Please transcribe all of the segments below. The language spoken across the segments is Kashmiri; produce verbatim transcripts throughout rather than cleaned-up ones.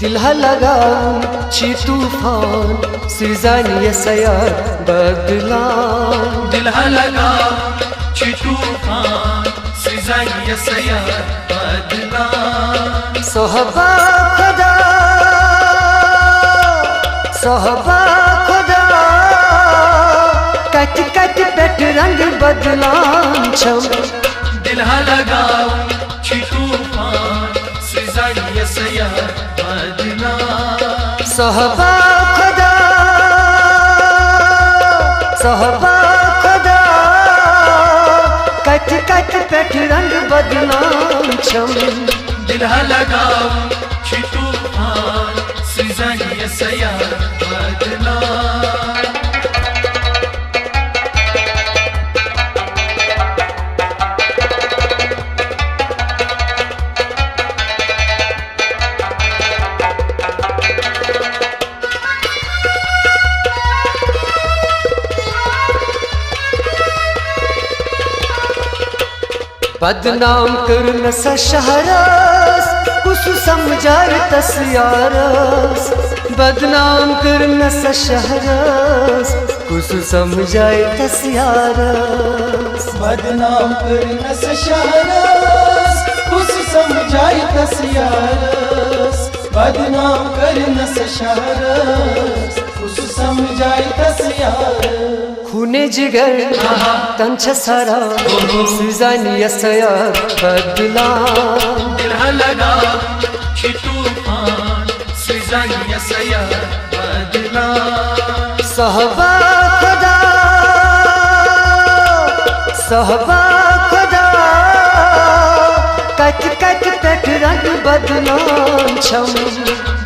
دِلہٕ ہا لگاوُن چھُ طوفان، سُہ زانہِ یہِ سیار بدلان۔ دِلہٕ ہا لگاوُن چھُ طوفان، سُہ زانہِ یہِ سیار بدلان۔ صحبا خدا، صحبا خدا، کتہِ کتہِ پٮ۪ٹھ رنگ بدلان چھم۔ دِلہٕ ہا لگاوُن چھُ طوفان، سُہ زانہِ یہِ سیار بدلان۔ صحبا خدا، صحبا خدا، کتہِ کتہِ پٮ۪ٹھ رنگ بدلان چھم۔ دِلہٕ ہا لگاوُن چھُ طوفان، سُہ زانہِ یہِ سیار بدلان۔ بدنام کٔرنس شہرس، کُس سمجھایہِ تس یارس۔ بدنام کٔرنس شہرس، کُس سمجھایہِ تس یارس۔ بدنام کٔرنس شہرس، کُس سمجھایہِ تس یارس۔ بدنام کٔرنس شہرس، کُس سمجھایہِ تس یارس۔ خوٗنہِ جگر تن چھِ سران، سُہ زانہِ یہِ سیار بدلان۔ دِلہٕ ہا لگاوُن چھُ طوفان، سُہ زانہِ یہِ سیار بدلان۔ صحبا خدا، صحبا خدا، کتہِ کتہِ پٮ۪ٹھ رنگ بدلان چھم۔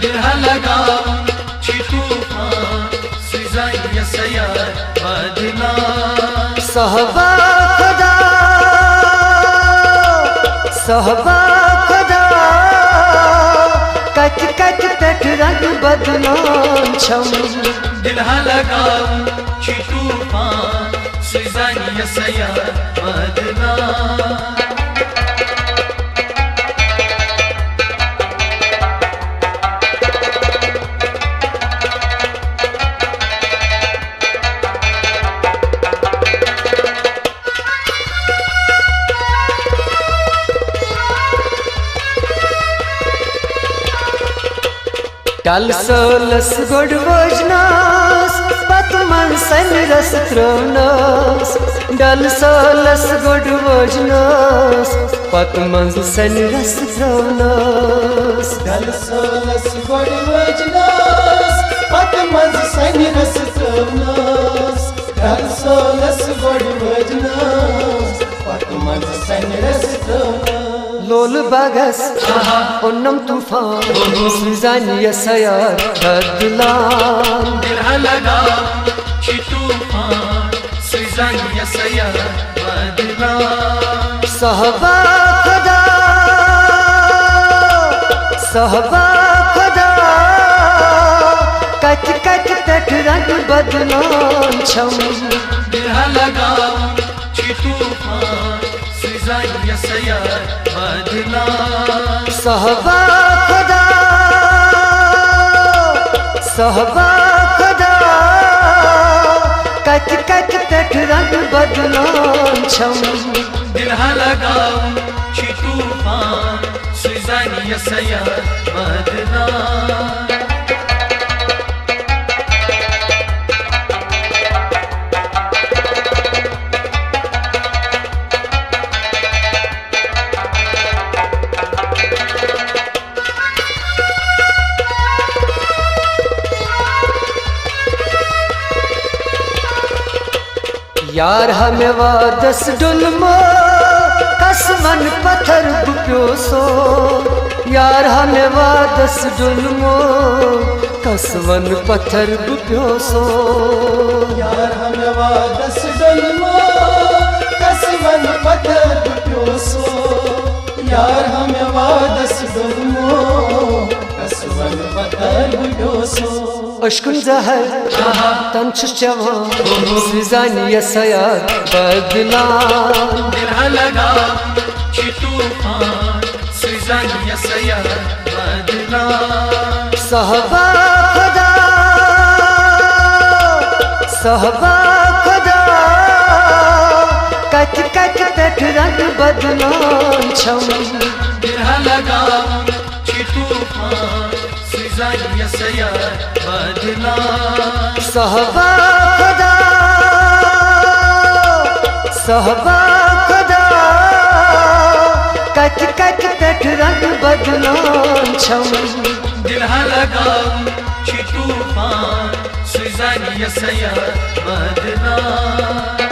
دِلہٕ ہا لگاوُن چھُ طوفان، سُہ زانہِ یہِ سیار بدلان۔ صحبا خدا، صحبا خدا، کتہِ کتہِ پٮ۪ٹھ رنگ بدلان چھم۔ دِلہٕ ہا لگاوُن چھُ طوفان، سُہ زانہِ یہِ سیار بدلان۔ ڈل سٲلس گۄڈٕ وٲجنس، پتہٕ منٛز سنہِ رس ترٲونس۔ ڈل سٲلس گۄڈٕ وٲجنس، پتہٕ منٛز سنہِ رس ترٲونس۔ ڈل سٲلس گۄڈٕ وٲجنس، پتہٕ منٛز سنہِ رس ترٲونس۔ ڈل سٲلس گۄڈٕ وٲجنس، پتہٕ منٛز سنہِ رس ترٲونس۔ لولہٕ باغس اوٚنم طوفان، سُہ زانہِ یہِ سیار بدلان۔ دِلہٕ ہا لگاوُن چھُ طوفان، سُہ زانہِ یہِ سیار بدلان۔ صحبا خدا، صحبا خدا، کتہِ کتہِ پٮ۪ٹھ رنگ بدلان چھم۔ دِلہٕ ہا لگاوُن چھُ طوفان، سُہ زانہِ یہِ سیار بدلان۔ صحبا خدا، صحبا خدا، کتہِ کتہِ پٮ۪ٹھ رنگ بدلان چھم۔ دِلہٕ ہا لگاوُن چھُ طوفان، سُہ زانہِ یہِ سیار بدلان۔ یار ہا مےٚ وادس ڈوٚلمو، قسمن پتھر بہٕ پیوسو۔ یار ہا مےٚ وادس ڈوٚلمو، قسمن پتھر بہٕ پیوسو۔ یار ہا مےٚ وادس ڈوٚلمو، قسمن پتھر بہٕ پیوسو۔ یار ہا مےٚ وادس ڈوٚلمو، قسمن پتھر بہٕ پیوسو۔ اشکن زہر تن چھُس چٮ۪وان، سُہ زانہِ یہِ سیار بدلان۔ دِلہٕ ہا لگاوُن چھُ طوفان، سُہ زن یسا یار بدنام۔ صحبا خدا، صحبا خدا، کتہِ کتہِ پٮ۪ٹھ رنگ بدنام چھم۔ دِلہٕ لگاوُن چھُ طوفان، سُہ زن یسا یار بدنام۔ صحبا خدا، صحبا خدا، کتہِ کتہِ پٮ۪ٹھ رنگ بدنام چھم۔ دِلہٕ لگاوُن چھُ طوفان، سُہ زن یسا یار بدنام۔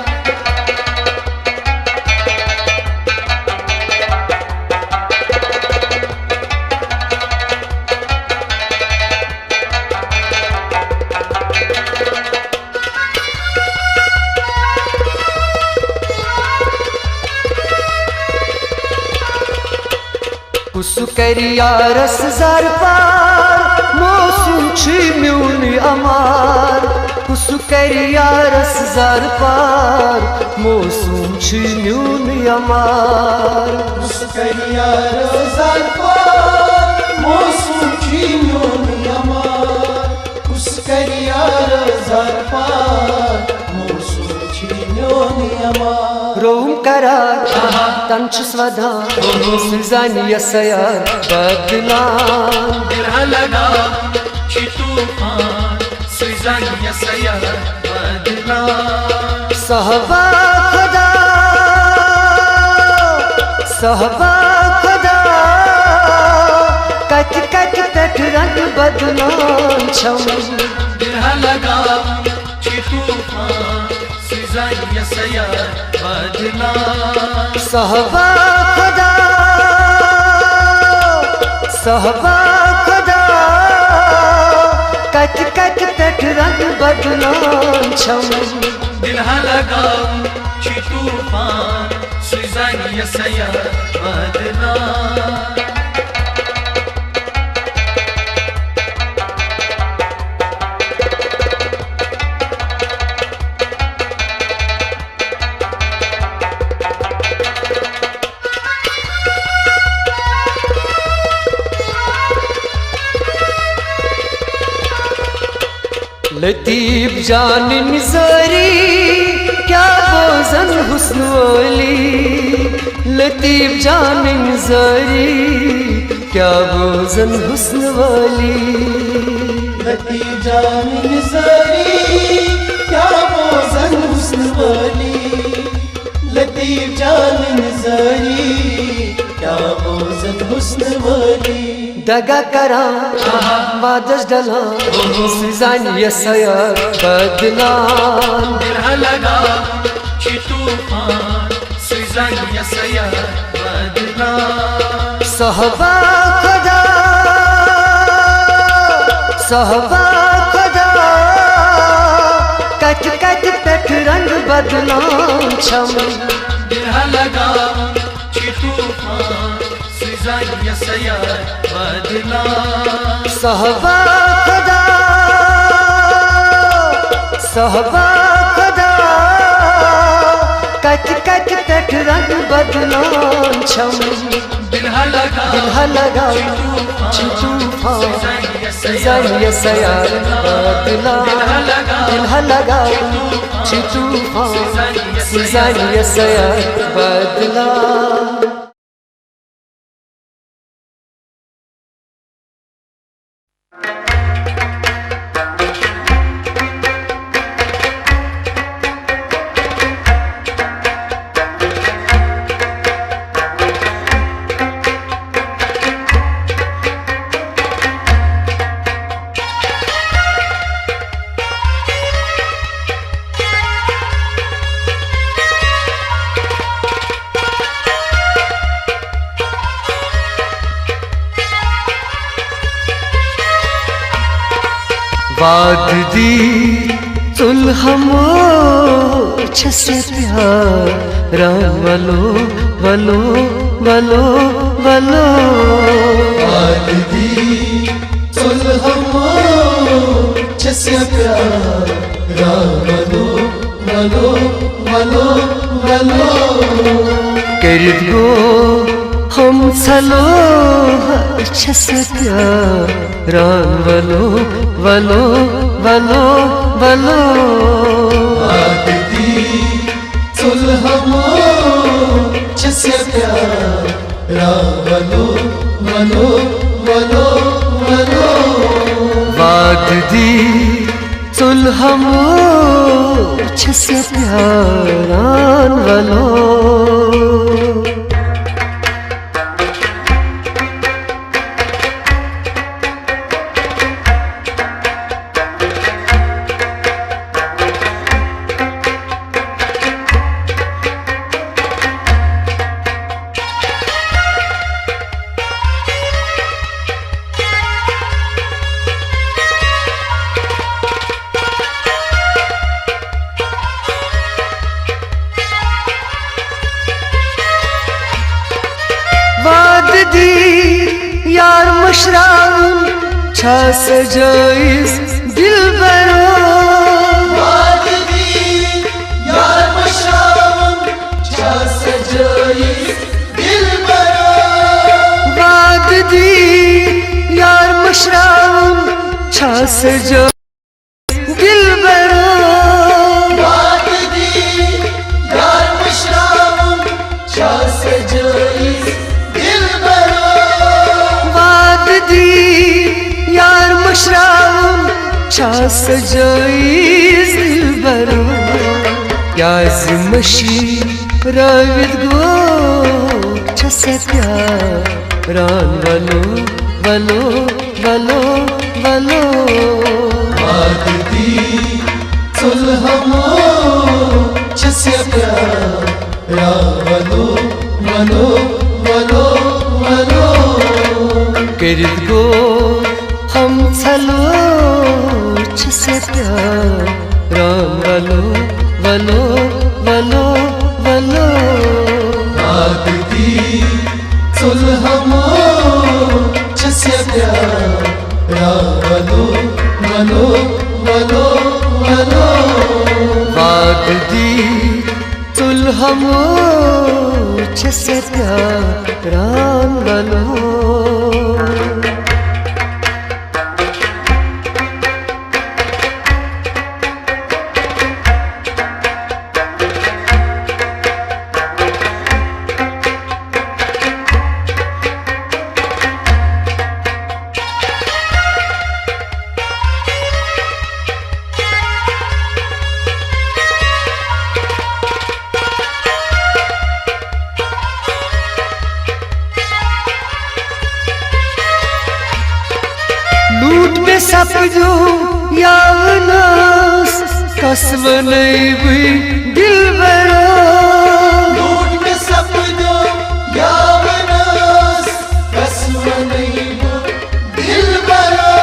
کُس کرِ یارس زر پار، موسم چھُ میونُے امار۔ کُس کرِ یارس زر پار، موسم چھُ میونُے امار۔ کُس کرِ یارس زر پار، موسم چھُ میونُے امار۔ کُس کرِ یارس زر پار، موسم چھُ میونُے امار۔ روم کرار، تن چھُس ودان، سُہ زانہِ یسا یار بدنام۔ دِلہٕ لگاوُن چھُ طوفان، سُہ زن یسا یار بدنام۔ صحبا خدا، صحبا خدا، کتہِ کتہِ پٮ۪ٹھ رنگ بدنام چھم۔ دِلہٕ لگاوُن چھُ طوفان، سُہ زن یسا یار بدنام۔ صحبا خدا، صحبا خدا، کتہِ کتہِ پٮ۪ٹھ رنگ بدنام چھم۔ دِلہٕ لگاوُن چھُ طوفان، سُہ زن یسا یار بدنام۔ لطیف جانٕنۍ زٲری کیٛاہ بوزن حسن وٲلی۔ لطیف جانٕنۍ زٲری کیٛاہ بوزن حسن وٲلی۔ لطیف جانٕنۍ زٲری کیٛاہ بوزن حسن وٲلی۔ لطیف جانٕنۍ زٲری کیٛاہ بوزن حسن وٲلی۔ دگا کران، وعدس ڈلان، سُہ زانہِ یسا یار بدنام۔ دِلہٕ لگاوُن چھُ طوفان، سُہ زن یسا یار بدنام۔ صحبا خدا، صحبا خدا، کتہِ کتہِ پٮ۪ٹھ رنگ بدنام چھم۔ دِلہٕ لگاوُن چھُ طوفان، سُہ زن یسا یار بدنام۔ صحبا خدا، صحبا خدا، کتہِ کتہِ پٮ۪ٹھ رنگ بدنام چھم۔ دِلہٕ لگاوُن، دِلہٕ لگاوُن چھُ طوفان، سُہ زن یسا یار بدنام۔ دِلہٕ لگاوُن چھُ طوفان، سُہ زن یسا یار بدنام۔ وعدٕ دی ژوٚل ہمو چھس پیاران ولو، ولو، ولو، ولو۔ وعدٕ دی ژوٚل ہمو چھس پیاران ولو، ولو، ولو، ولو۔ کٔرِتھ گوٚو ہم ژھلو چھس پیاران، ولو، ولو، ولو، ولو۔ وعدٕ دی ژُل ہمو چھس پیاران، ولو، ولو، ولو، ولو۔ وعدٕ دی ژُل ہمو چھس پیاران، ولو۔ وعدٕ دی یار مٔشراوُن چھا سا جٲیِز دِلبرو؟ وعدٕ دی یار مٔشراوُن چھا سا جٲیِز دِلبرو؟ وعدٕ دی یار مٔشراوُن چھا سا جٲیِز دِلبرو؟ وعدٕ دی یار مٔشراوُن چھا سا جٲیِز دِلبرو؟ وعدٕ دی یار مٔشراوُن چھا سا جٲیِز دِلبرو؟ کیٛازِ مٔشی رٲوِتھ گوٚو چھَس پیاران، ولو، ولو، ولو، ولو۔ وعدٕ دی ژُل ہمو چھَس پیاران، ولو، ولو، ولو، ولو۔ کٔرِتھ گوٚو ہم ژھلو چھَس پیاران، ولو، ولو، ولو، ولو۔ وعدٕ دی ژُل ہمو چھَس پیاران، ولو، ولو، ولو، ولو۔ وعدٕ دی ژُل ہمو چھَس پیاران، ولو۔ لوٗٹھ مےٚ سپدیو یاونس، کس ونَے بہٕ دِلبرو؟ لوٗٹھ مےٚ سپدیو یاونس، کس ونَے بہٕ دِلبرو؟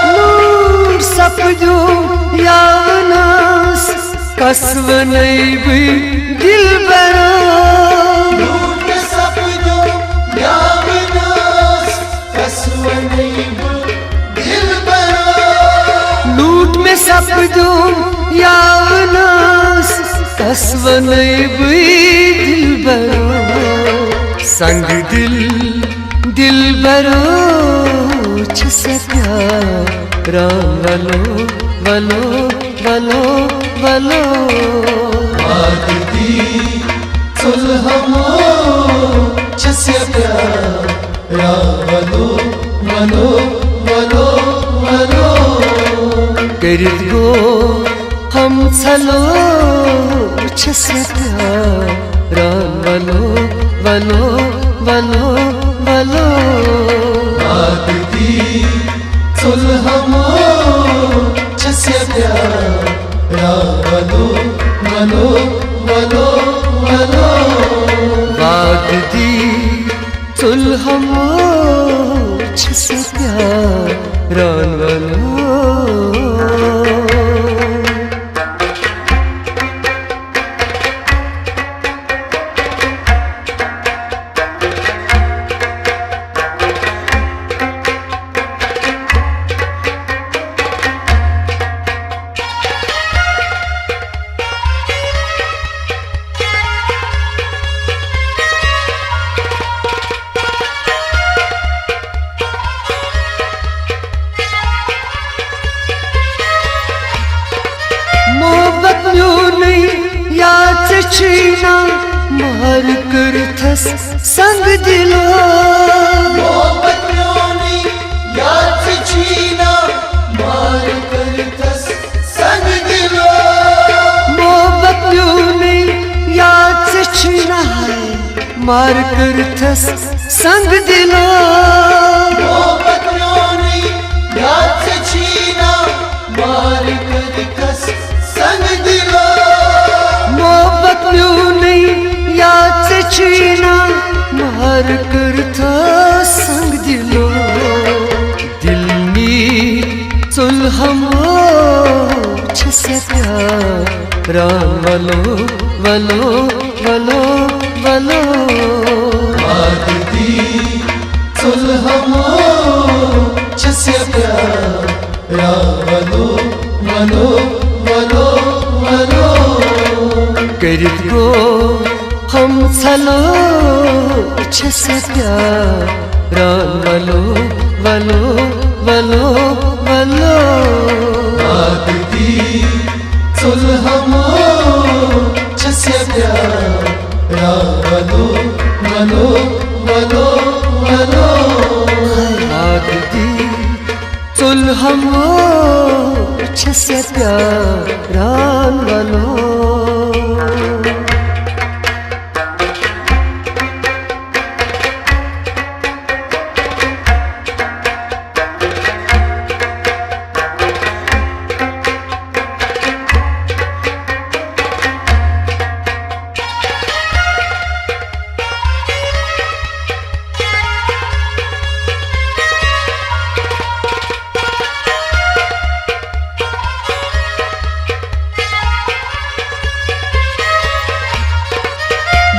لوٗٹھ سپدیو یاونس، کس ونَے بہٕ دِلبرو؟ لوٗٹھ سپدیو یاونس، کس ونَے بہٕ دِلبرو؟ لوٗٹھ مےٚ سپدیو یاونس، کس ونَے بہٕ دِلبرو؟ سنگ دِل دِلبرو چھَس پیاران، ولو، ولو، ولو، ولو۔ وعدٕ دی ژُل ہمو چھَس پیاران، ولو، ولو، ولو، ولو۔ کٔرِتھ گوٚو ہم ژھلو چھَس پیاران، ولو، ولو، ولو، ولو۔ وعدٕ دی ژُل ہمو چھَس پیاران، ولو، ولو، ولو، ولو۔ وعدٕ دی ژُل ہمو چھَس پیاران، ولو۔ چھُے نا مہر کٔرتھس سنگ دلو۔ محبت میونٕے یاد ژےٚ چھُے نا مہر کٔرتھس سنگ دلو۔ محبت میونٕے یاد ژےٚ چھُے نا ہے مہر کٔرتھس سنگ دلو۔ محبت میونٕے یاد ژےٚ چھُے نا مہر کٔرتھس سنگ دلو۔ محبت میونٕے یاد ژےٚ چھُے نا مہر کٔرتھس سنگ دلو۔ دل میٖٹھ ژُلہٕ ہمو چھِ سٮ۪تھ پیاران ولو، ولو، ولو، ولو۔ وعدٕ دی ژُلہٕ ہمو چھِ سٮ۪تھ پیاران ولو، ولو، ولو، ولو۔ کٔرِتھ گوٚو ہم ژھلو چھِ سٮ۪تھ پیاران ولو، ولو، ولو، ولو۔ وعدٕ دی ژُلہٕ ہمو چھِ سٮ۪تھ پیاران ولو، ولو، ولو، ولو۔ وعدٕ دی ژُلہٕ ہمو چھِ سٮ۪تھ پیاران ولو۔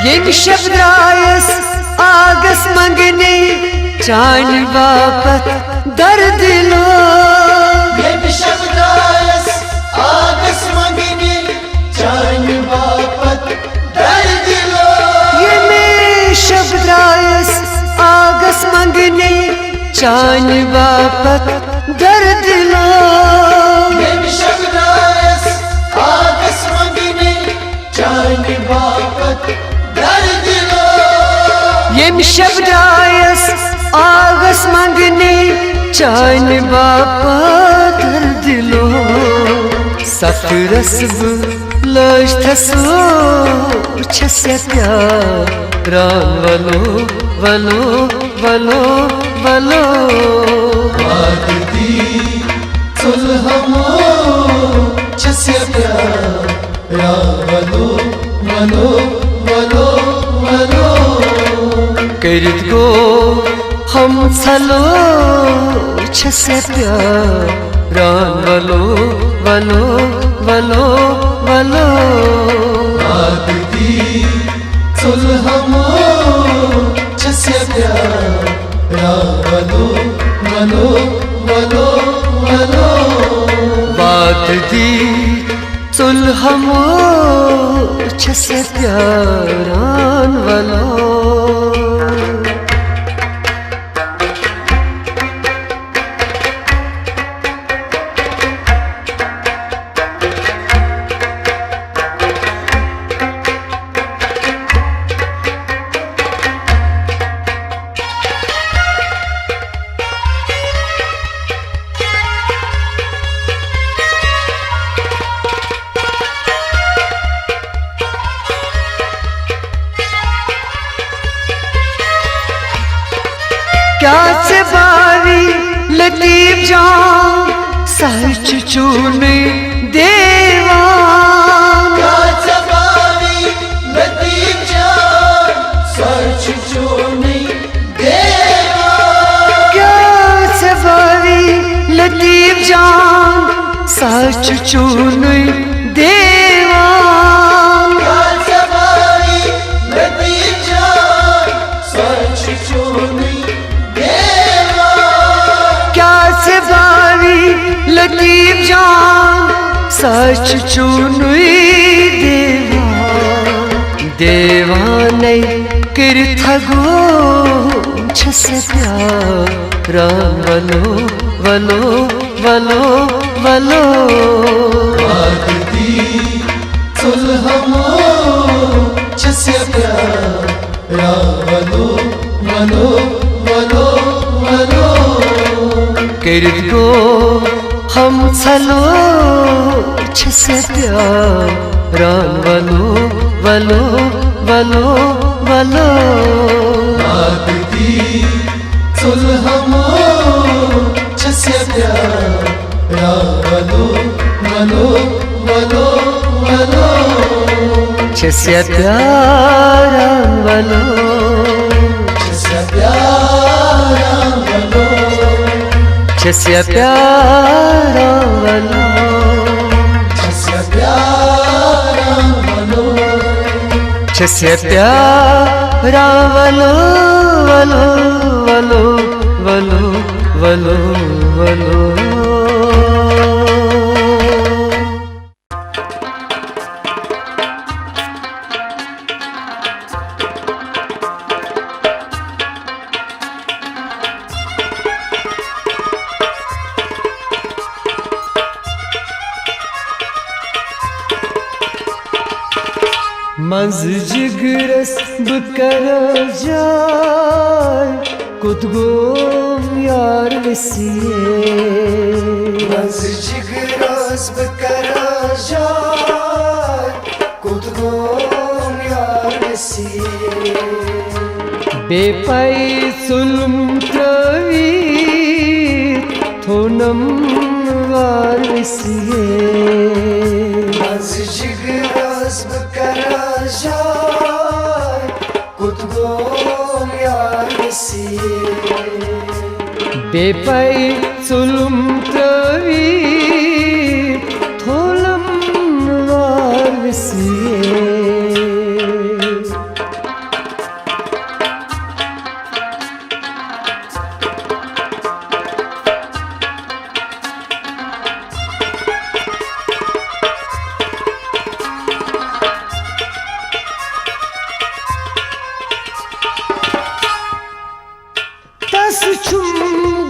ییٚمہِ شب درٛایس آگس منٛگنہِ چانہِ باپتھ دردِ لوگ۔ ییٚمہِ شب درٛایس آگس منٛگنہِ چانہِ باپتھ دردِ لوگ۔ ییٚمہِ شب درٛایس آگس منٛگنہِ چانہِ باپتھ دردِ لوگ۔ ییٚمہِ شب درٛایس آگس منٛگنہِ چانہِ باپتھ دردِ لوگ۔ ییٚمہِ شب درٛایس آگس منٛگنہِ چانہِ باپتھ دردِ لوگ۔ سترس بہٕ لٲج تھسو چھس پیاران ولو، ولو، ولو، ولو۔ وعدٕ دی ژُلہٕ ہمو چھس پیاران ولو، ولو، ولو، ولو۔ کٔرِتھ گوٚو ہم ژھلو چھس پیاران ولو، ولو، ولو، ولو۔ وعدٕ دی ژُلہٕ ہمو چھس پیاران ولو، ولو، ولو، ولو۔ وعدٕ دی ژُلہٕ ہمو چھس پیاران ولو۔ کیٛاہ ژےٚ باوی لطیف جان، سہل چھُ چونُے دیوان۔ کیٛاہ ژےٚ باوی لطیف جان، سہل چھُ چونُے دیوان۔ کیٛاہ ژےٚ باوی لطیف جان، سہل چھُ چونُے دیوان۔ کیٛاہ ژےٚ باوی لطیف جان، سہل چھُ چونُے دیوان۔ کیٛاہ ژےٚ باوی لطیف جان، سہل چھُ چونُے دیوان۔ دیوانے کٔرِتھ گوٚو چھس پیاران ولو، ولو، ولو، ولو۔ وعدٕ دی ژُلہٕ ہمو سے پیارا ولو، ولو، ولو، ولو۔ کٔرِتھ گوٚو ہم ژھلو، چھِ سے پیاران ولو، ولو، ولو، ولو۔ عادتی ژُل ہمو، چھِ سے پیاران ولو، ولو، ولو، ولو۔ چھِ سے پیاران ولو۔ چھِ سے پیاران ولو۔ چھِ سے پیاران ولو۔ چھِ سے پیاران ولو۔ چھِ سے پیاران ولو، ولو، ولو، ولو، ولو، ولو۔ منٛزٕ جگرس بہٕ کرٕ جاے، کوٚت گوٚو یار وسیع؟ منٛزٕ جگرس بہٕ کرٕ جاے، کوٚت گوٚو یار وسیع؟ بے پَے ژوٚلُم ترٛٲوِتھ تھوٚونم وار وسیع۔ منٛزٕ جگرس بہٕ کرٕ جاے، کوٚت گوٚو یار وسیع؟ بے پَے ژوٚلُم ترٛٲوِتھ تھوٚونم وار وسیع۔ تس چھُم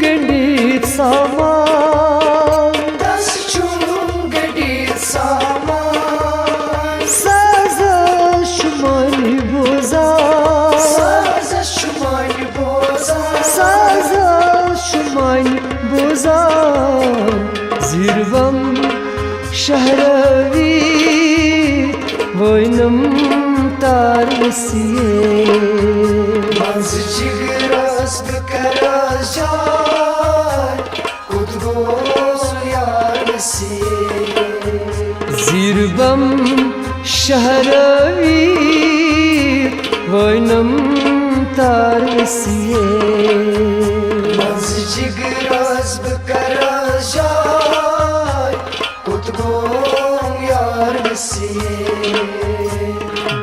گٔنڈِتھ سامان۔ تس چھُم گٔنڈِتھ سامان۔ سازس چھُ مٲنۍ بوزان۔ سازس چھُ مٲنۍ بوزان۔ سازس چھُ مٲنۍ بوزان۔ زیٖروم شہرٲوِتھ وٲنم تار وسیع۔ منٛزٕ جگرس بہٕ کرٕ جاے، کوٚت گوٚو یار وسیع؟ زیٖروم شہرٲوِتھ وٲنم تار وسیع۔ منٛزٕ جگرس بہٕ کرٕ جاے، کوٚت گوٚو یار وسیع؟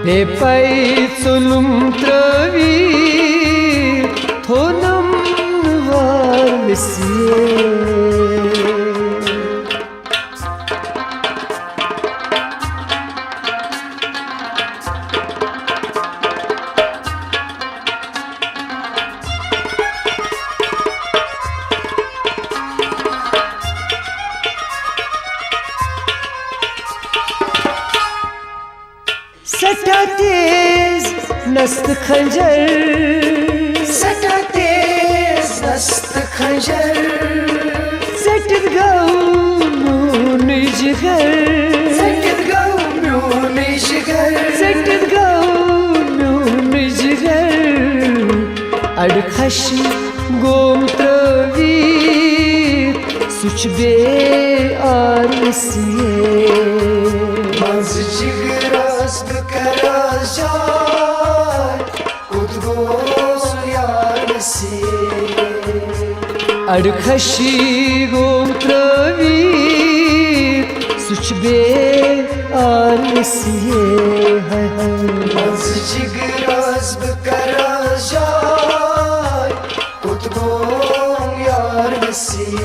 بے پَے ژوٚلُم ترٛٲوِتھ تھوٚونم وار وسیع۔ سٮ۪ٹھاہ تیز نستہٕ خنجر۔ سٮ۪ٹھاہ تیز نستہٕ خنجر۔ ژٔٹِتھ گوٚو میونُے جگر۔ ژٔٹِتھ گوٚو میونُے جگر۔ ژٔٹِتھ گوٚو میونُے جگر۔ اَڑٕ خَش گوم ترٛٲوِتھ، سُہ چھُ بے آرسی۔ منٛزٕ جگرس بہٕ کرٕ جاے، کوٚت گوٚو سُہ یار وسیع؟ اَڑٕ خَشی گوم ترٛٲوِتھ، سُہ چھُ بے آرسی۔ ہاے ہاے۔ منٛزٕ جگرس بہٕ کرٕ جاے، کوٚت گوٚو یار وسیع؟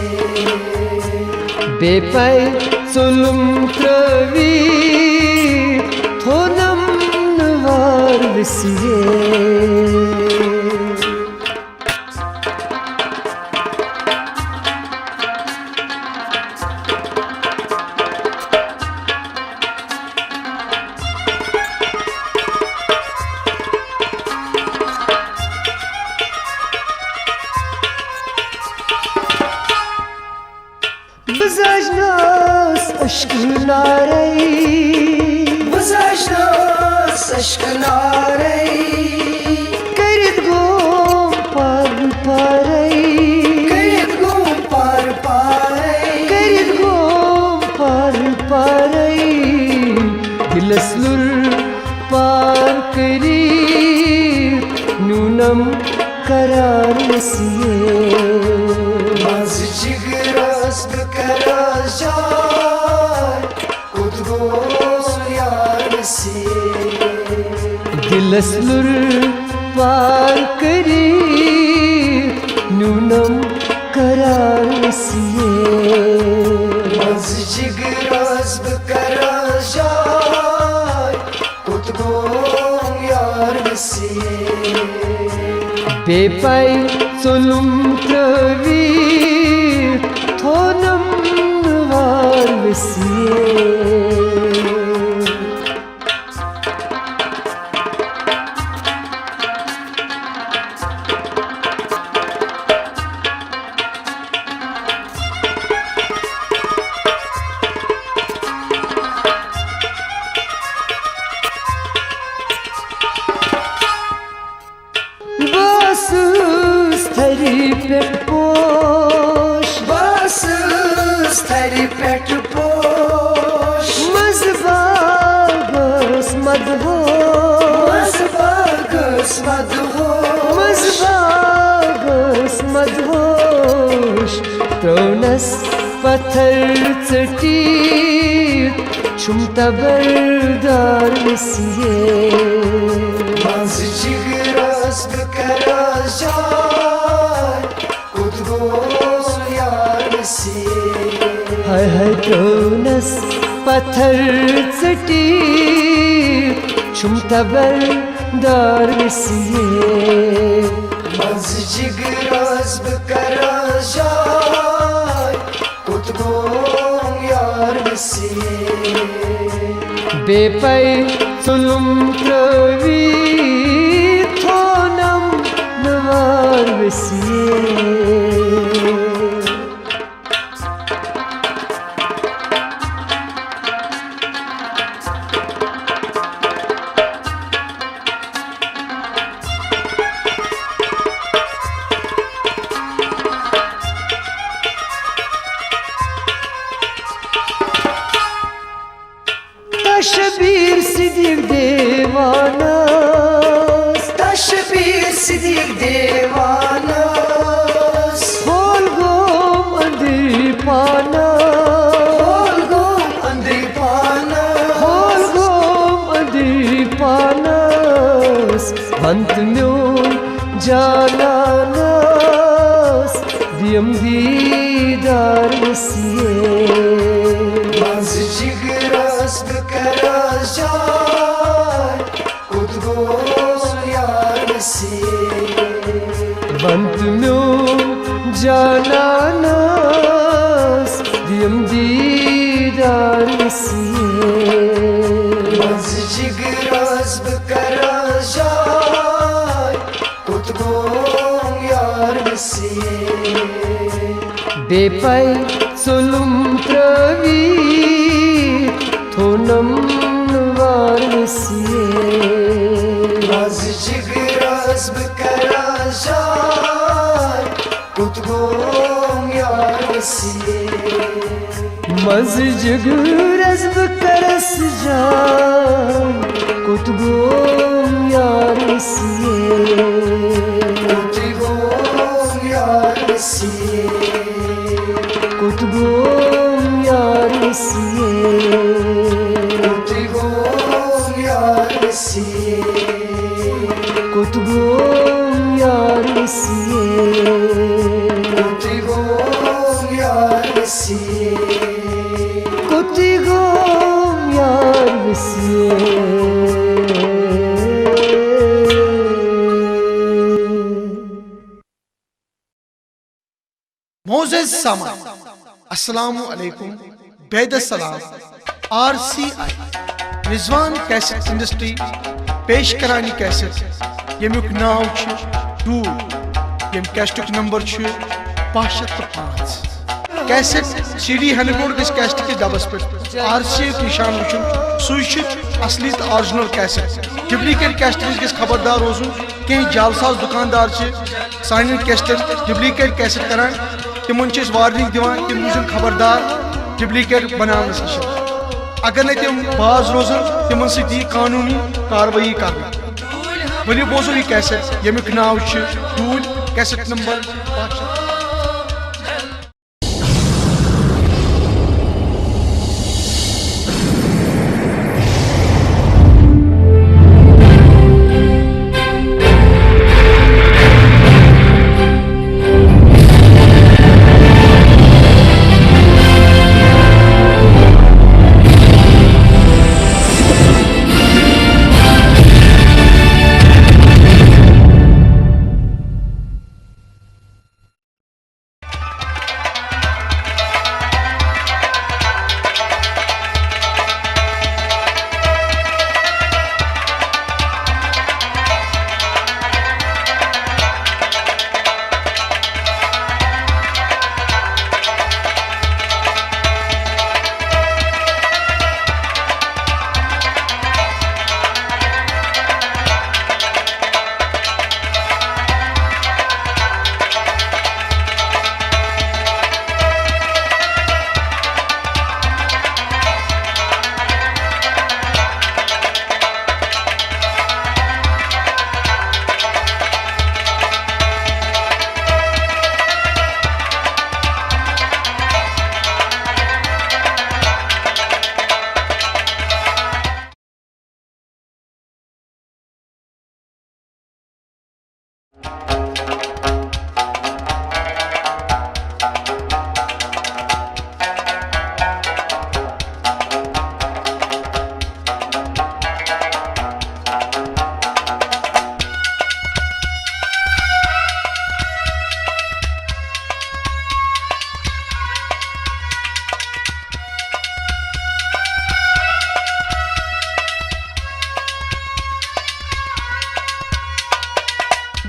بے پَے ژوٚلُم ترٛٲوِتھ، تھوٚونم نہٕ وار وسیع۔ لسلُر پار کٔرِتھ نیونم قرار وسیے۔ منٛز جگرس بہٕ کرٕ جاے، کوٚت گوٚو سُہ یار وسیے۔ دِلس لُر پار کٔرِتھ نیونم قرار وسیے۔ منٛز جگرس بہٕ کرٕ جاے، کوٚت گوٚو یار وسیے۔ بے پاے ژوٚلُم ترٲوِتھ تھونم نہٕ وار وسیے۔ بہٕ ٲسٕس تھرِ پٮ۪ٹھ پوش، بہٕ ٲسٕس تھرِ پٮ۪ٹھ پوش۔ منٛزٕ باغس مدہوش، منٛزٕ باغس مدہوش، منٛزٕ باغس مدہوش۔ ترٛٲونس پتھر ژٔٹِتھ چھُم تبردار وسیے۔ منٛزٕ جگرس بہٕ کرٕ جاے، کوٚت گوٚو سُہ یار وسیے۔ ہاے ہاے ترٛٲونس پتھر ژٔٹِتھ چھُم تبردار وسیے۔ منٛزٕ جگرس بہٕ کرٕ جاے، کوٚت گوٚو یار وسیے۔ بے پاے ژوٚلُم ترٲوِتھ تھونم نہٕ وار وسیے۔ تشبیر صدیق دیوانس، تشبیر صدیق دیوانس۔ ہول گوم أنٛدرۍ پانس، ہول گوم أنٛدرۍ پانس، ہول گوم أنٛدرۍ پانس۔ ونت میون جانانس، دیم دیدار وسیے۔ منٛزٕ جگرس بہٕ کرٕ جاے، کوٚت گوٚو سُہ یار وسیے۔ ونت میون جانانس، دیم دیدار وسیے۔ منٛزٕ جگرس بہٕ کرٕ جاے، کوٚت گوٚو یار وسیے۔ بے پاے ژوٚلُم ترٲوِتھ تھونم نہٕ وار وسیے۔ منٛزٕ جگرس بہٕ کرٕ جاے، کوٚت گوٚو یار وسیے۔ منٛزٕ جگرس بہٕ کرس جاے، کوٚت گوٚو یار وسیے۔ کوٚت گوٚو یار وسیے۔ کوٚت گوٚو یار وسیے۔ کوٚت گوٚو یار وسیے۔ کوٚت گوٚو یار وسیے؟ کوٚت گوٚو یار وسیے؟ کوٚت گوٚو یار وسیے؟ معزز سامعین، السلام علیکم۔ بعد السلام، R C I Rizwan cassette industry پیش کران یہِ کیسٹ، ییٚمیُک ناو چھُ ڈوٗر، ییٚمہِ کیسٹُک نمبر چھُ پانٛژھ شیٚتھ تہٕ پانٛژھ۔ کیسٹ سی ڈی ہٮ۪نہٕ برونٛٹھ گژھِ کیسٹ کِس ڈبس پٮ۪ٹھ آر سی آئی یُک نشان وٕچھُن، سُے چھُ اصلی تہٕ آرجنل کیسٹ۔ ڈُپلیکیٹ کیسٹ نِش گژھِ خبردار روزُن۔ کینٛہہ جعلساز دُکاندار چھِ سانٮ۪ن کیسٹن ڈُپلیکیٹ کیسٹ کران، تِمن چھِ أسۍ وارننگ دِوان، تِم روٗزِن خبردار ڈُپلیکیٹ بناونس نِش۔ اگر نہٕ تِم باز روزن، تِمن سۭتۍ یی قانوٗنی کاروٲیی کرنہٕ۔ ؤلِو بوزو یہِ کیسٹ، ییٚمیُک ناو چھُ ڈوٗلۍ، کیسٹ نمبر پانٛژھ شیٚتھ۔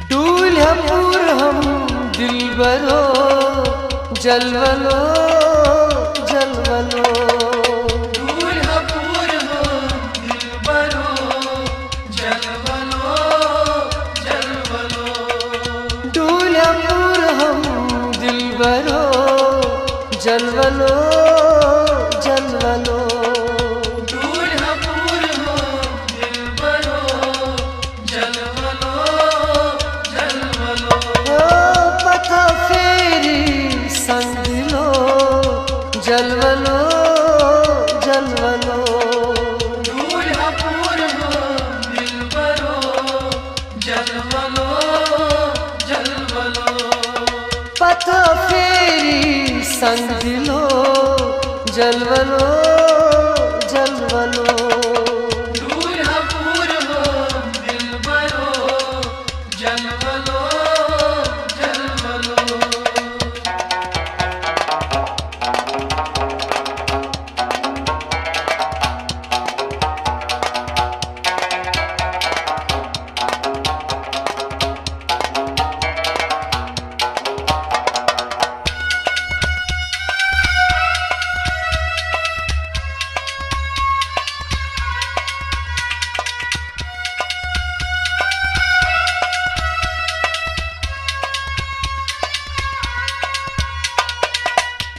ڈوٗلۍ ہا پوٗرٕ ہم دِلبرو، جلوٕ لو، جلوٕ لو۔ ڈوٗلۍ ہا پوٗرٕ ہم دِلبرو، جلوٕ لو، جلوٕ لو۔ ڈوٗلۍ ہا پوٗرٕ ہم دِلبرو، جلوٕ لو، جلوٕ لو۔ ڈوٗلۍ ہا پوٗرٕ ہم دِلبرو، جلوٕ لو، جلوٕ لو۔ او پتھا پھیری سنگ دِلو، جلوٕ لو، جلوٕ لو۔ ڈوٗلۍ ہا پوٗرٕ ہم دِلبرو، جلوٕ لو، جلوٕ لو۔ پتھا پھیری سنگ دِلو، جلوٕ لو، جلوٕ لو۔ ڈوٗلۍ ہا پوٗرٕ ہم دِلبرو، جلوٕ لو، جلوٕ لو۔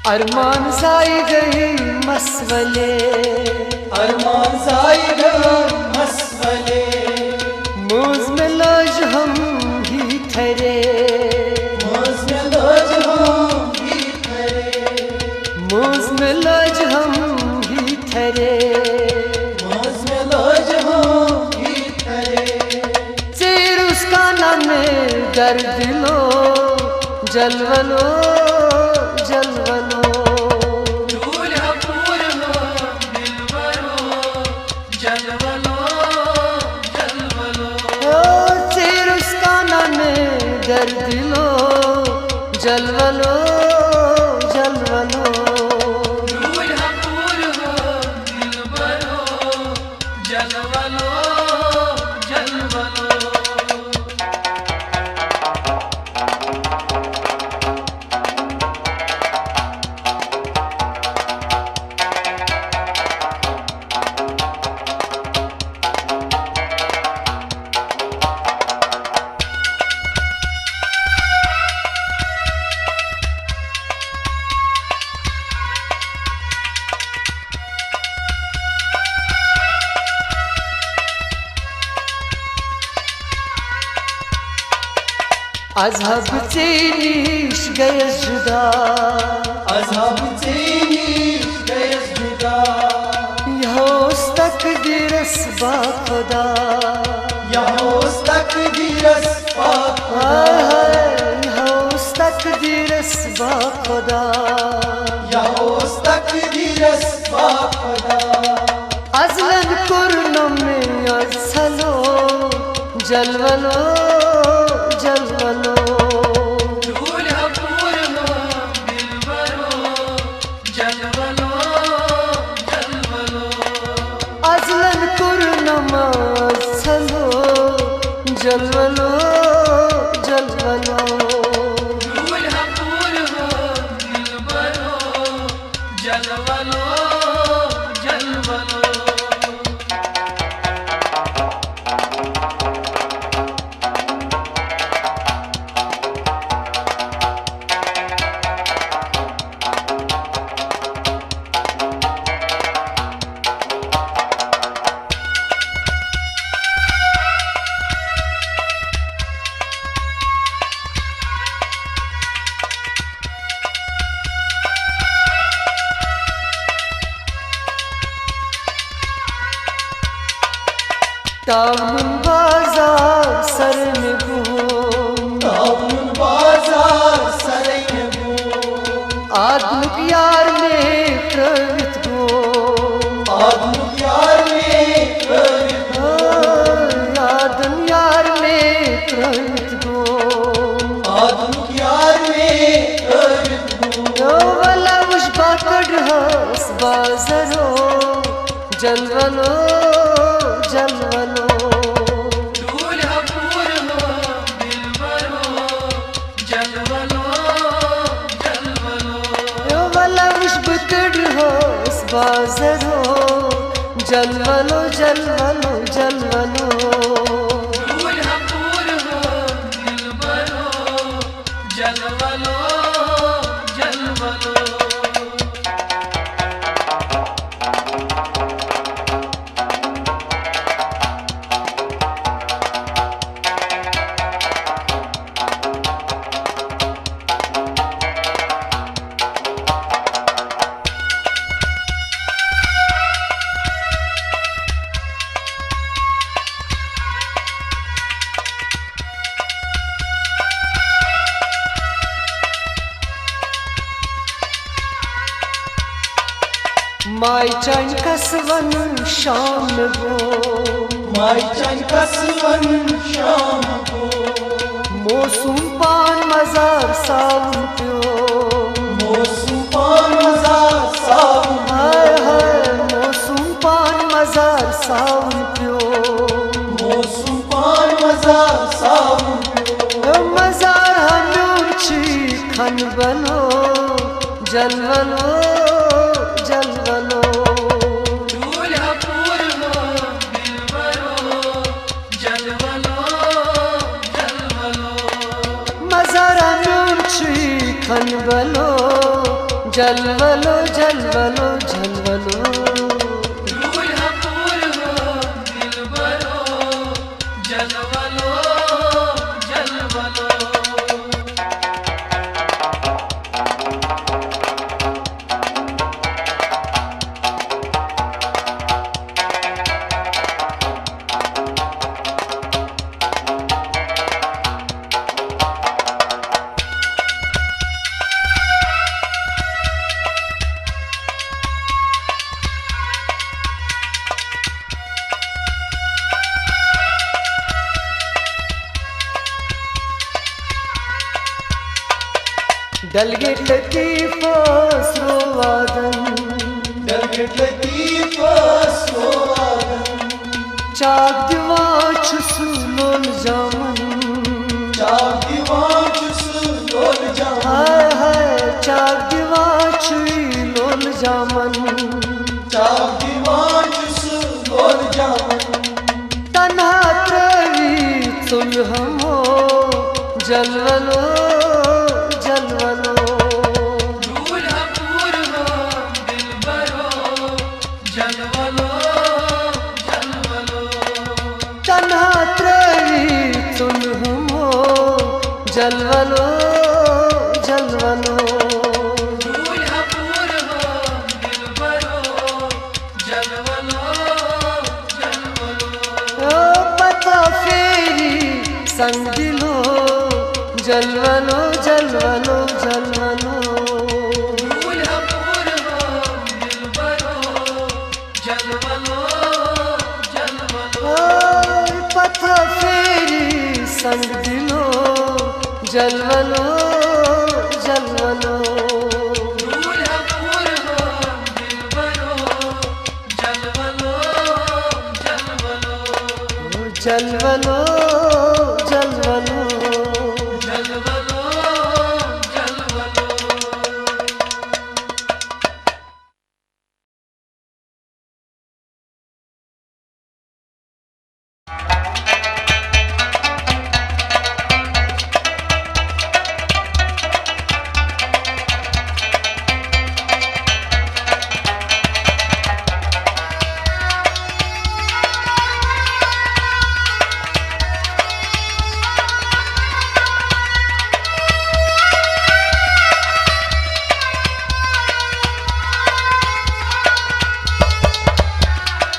ارمان زاے گٔے مسولے۔ ارمان زاے گٔے مسولے۔ مٲنٛز مےٚ لٲج ہم ہی تھرے۔ مٲنٛز مےٚ لٲج ہم ہی تھرے۔ مٲنٛز مےٚ لٲج ہم ہی تھرے۔ مٲنٛز مےٚ لٲج ہم ہی تھرے۔ ژیٖرُس کانہ مےٚ درد لو، جلوٕ لو، جلوٕ لو۔ ڈوٗلۍ ہا پوٗرٕ ہم دِلبرو، جلوٕ لو، جلوٕ لو۔ او ژیٖرُس کانہ مےٚ درد لو، جلوٕ لو، جلوٕ لو۔ ڈوٗلۍ ہا پوٗرٕ ہم دِلبرو، جلوٕ لو، جلوٕ لو۔ از ہا بہٕ ژےٚ نِش گٔیَس جُدا۔ از ہا بہٕ ژےٚ نِش گٔیَس جُدا۔ یہِ اوس تقدیٖرَس باخۄدا۔ یہِ اوس تقدیٖرَس باخۄدا۔ ہاے ہاے، یہِ اوس تقدیٖرَس باخۄدا۔ یہِ اوس تقدیٖرَس باخۄدا۔ ازلن کوٚر نہٕ مےٚ از ژھلو، جلوَلو، جلوَلو۔ ٹھوٗلۍ ہا پوٗرٕ ہو دِلبرو، جلوَلو، جلوَلو۔ ازلن کوٚر نہٕ مےٚ از ژھلو، جلوَلو، جلوَلو۔ ٹھوٗلۍ ہا پوٗرٕ ہو دِلبرو، جلوَلو، جلوَلو۔ تاونُن بازار سر مےٚ گوٚو۔ تاونُن بازار سر مےٚ گوٚو۔ آدمُک یار مےٚ ترٛٲوِتھ گوٚو۔ آدمُک یار مےٚ ترٛٲوِتھ گوٚو۔ آدم یار مےٚ ترٛٲوِتھ گوٚو۔ آدمُک یار مےٚ ترٛٲوِتھ گوٚو۔ یو وَلہٕ وٕچھ بہٕ کَڑہَس بازرو۔ جلوَلو، جلوَلو۔ ٹھوٗلۍ ہا پوٗرٕ ہو دِلبرو، جلوَلو، جلوَلو۔ یو وَلہٕ وٕچھ بہٕ کَڑہَس بازرو۔ جلوَلو، جلوَلو، جلوَلو۔ ٹھوٗلۍ ہا پوٗرٕ ہو دِلبرو، جلوَلو، جلوَلو۔ ماے چانہِ قصبن شام گوٚو۔ ماے چانہِ قصبن شام گوٚو۔ موسم پان مزار ساوُن پیوٚو۔ موسم پان مزار ساوُن۔ ہاے ہاے، موسم پان مزار ساوُن پیوٚو۔ موسم پان مزار ساوُن پیوٚو۔ مزار ہا میون چھی کھن بنو۔ جلوَلو، جلوَلو۔ ٹھوٗلۍ ہا پوٗرٕ ہو دِلبرو، جلوَلو، جلوَلو۔ مزار ہا میون چھی کھن بنو۔ جلوَلو، جلوَلو، جلوَلو۔ ٹھوٗلۍ ہا پوٗرٕ ہو دِلبرو، جلوَلو، جلوَلو۔ ڈیلیگیٹ لطیف اوس روادن۔ ڈیلیگیٹ لطیف اوس روادن۔ چاک دِوان چھُ سُہ لول جامن۔ چاک دِوان چھُ سُہ لول جامن۔ ہاے ہاے، چاک دِوان چھُ یہِ لول جامن۔ چاک دِوان چھُ سُہ لول جامن۔ تنہا ترٲوِتھ ژوٚل ہمو۔ جلوَلو، جلوَلو۔ ٹھوٗلۍ ہا پوٗرٕ ہو دِلبرو۔ جلوَلو، جلوَلو۔ تنہا ترٲوِتھ ژوٚل ہمو۔ جلوہ لو، جلوہ لو۔ روح پور ہو دلبرو، جلوہ لو، جلوہ لو۔ او پتہ پھیری سنگ دلو، جلوہ لو، جلوہ لو، جلوہ لو۔ روح پور ہو دلبرو، جلوہ لو، جلوہ لو۔ اور پتہ پھیری سنگ دلو، جلوہ لو، جلوہ لو۔ دور ہم پور ہو دلبرو، جلوہ لو، جلوہ لو۔ جلوہ لو، جلوہ لو۔ جلوہ لو، جلوہ لو۔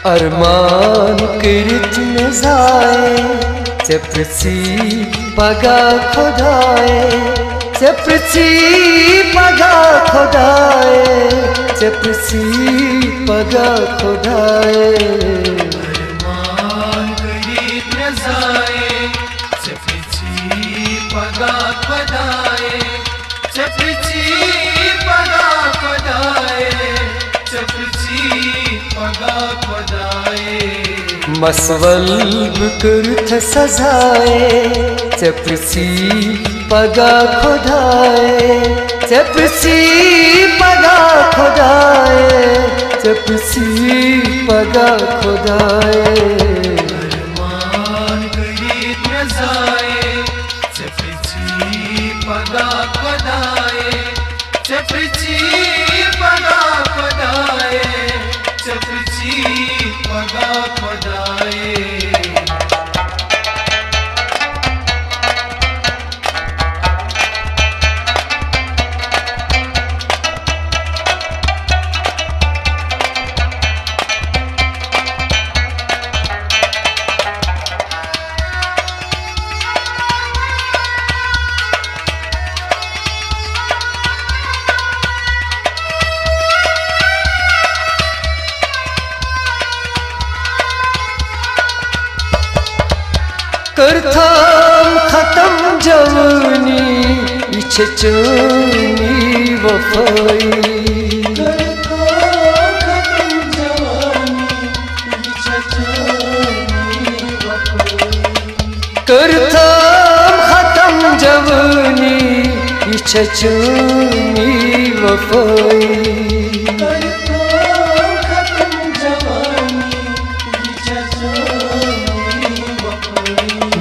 ارمان کٔرِتھ مےٚ زایہِ، ژےٚ پرٛژھی پگاہ خۄداے، ژےٚ پرٛژھی پگاہ خۄداے، ژےٚ پرٛژھی پگاہ خۄداے۔ ارمان کٔرِتھ مےٚ زایہِ، ژےٚ پرٛژھی پگاہ خۄداے، ژےٚ پرٛژھی پگاہ خۄداے، ژےٚ پرٛژھی پگاہ خۄداے۔ مسول بہٕ کٔرتھ سزاے، ژےٚ پرٛژھی پگاہ خۄداے، ژےٚ پرٛژھی پگاہ خۄداے، ژےٚ پرٛژھی پگاہ خۄداے۔ ارمان کٔرِتھ مےٚ زایہِ، ژےٚ پرٛژھی پگاہ خۄداے، ژےٚ پرٛژھی پگاہ خۄداے، ژےٚ پرٛژھی پگاہ خۄداے۔ کٔرتھم ختم جوانی، یہِ چھےٚ چٲنی وفٲیی۔ کٔرتھم ختم جوانی، یہِ چھےٚ چٲنی وفٲیی۔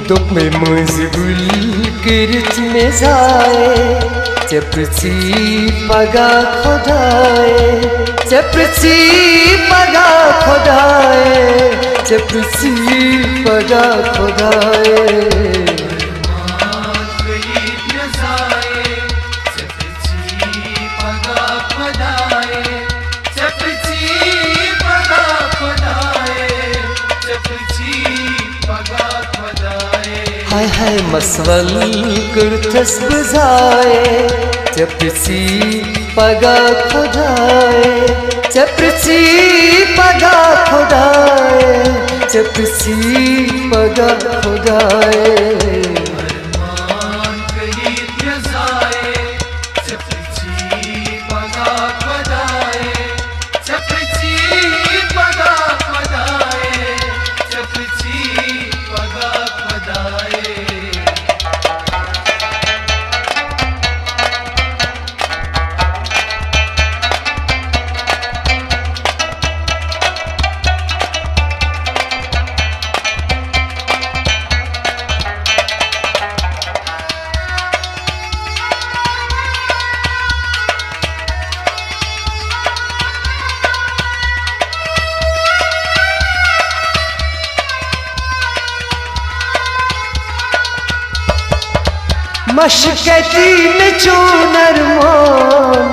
دوٚپمَے مٔنٛزۍ گُلۍ کٔرِتھ مےٚ زایہِ، ژےٚ پرٛژھی پگاہ خۄداے، ژےٚ پرٛژھی پگاہ خۄداے، ژےٚ پرٛژھی پگاہ خۄداے۔ ہاے ہاے مسول کٔرتھس بہٕ زایہِ، ژےٚ پرٛژھی پگاہ خۄداے، ژےٚ پرٛژھی پگاہ خۄداے، ژےٚ پرٛژھی پگاہ خۄداے۔ مشکتی مےٚ چون ارمان،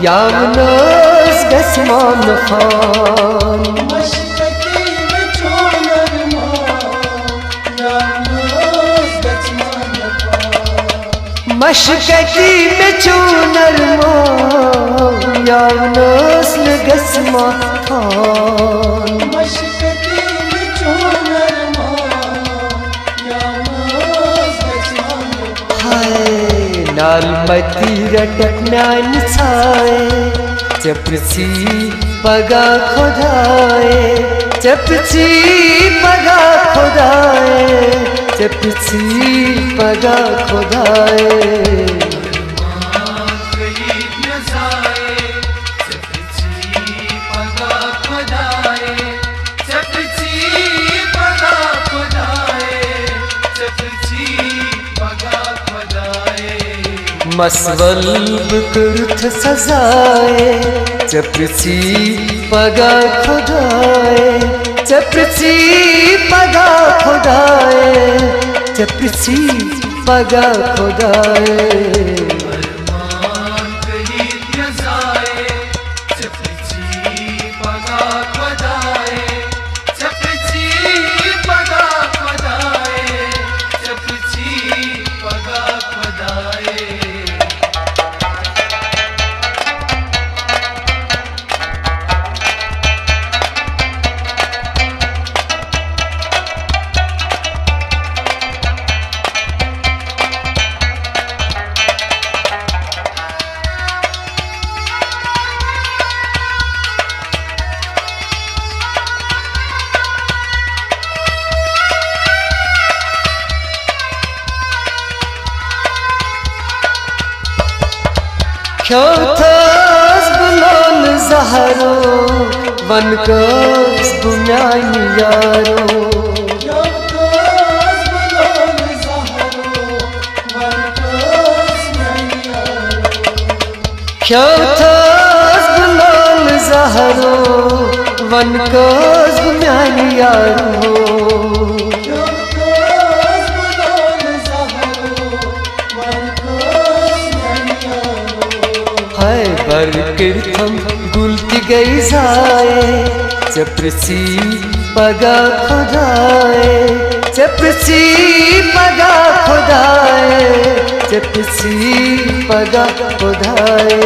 یاونس گژھِ مان خان۔ مشکتی مےٚ چون ارمان، یاونس نہٕ گژھِ مان خان۔ ہاے نالمتی رٹکھ میانہِ ژھایہِ، ژےٚ پرژھی پگاہ خۄدایہِ، ژےٚ پرژھی پگاہ خۄدایہِ، ژےٚ پرژھی پگاہ خۄدایہِ۔ مسول بہٕ کٔرتھ سزایہِ، ژےٚ پرژھی پگاہ خۄدایہِ، ژےٚ پرژھی پگاہ خۄدایہِ، ژےٚ پرژھی پگاہ خۄدایہِ۔ کھیوتھس بہٕ لولہٕ زہرو، وَن کٲژ بہٕ میانہِ یارو۔ کھیوتھس بہٕ لولہٕ زہرو، وَن کٲژ بہٕ میانہِ یارو۔ ہاے بر کٔرتھم گُل تہِ گٔے ضایع، ژےٚ پرژھی پگاہ خۄدایہِ، ژےٚ پرژھی پگاہ خۄدایہِ، ژےٚ پرژھی پگاہ خۄدایہِ۔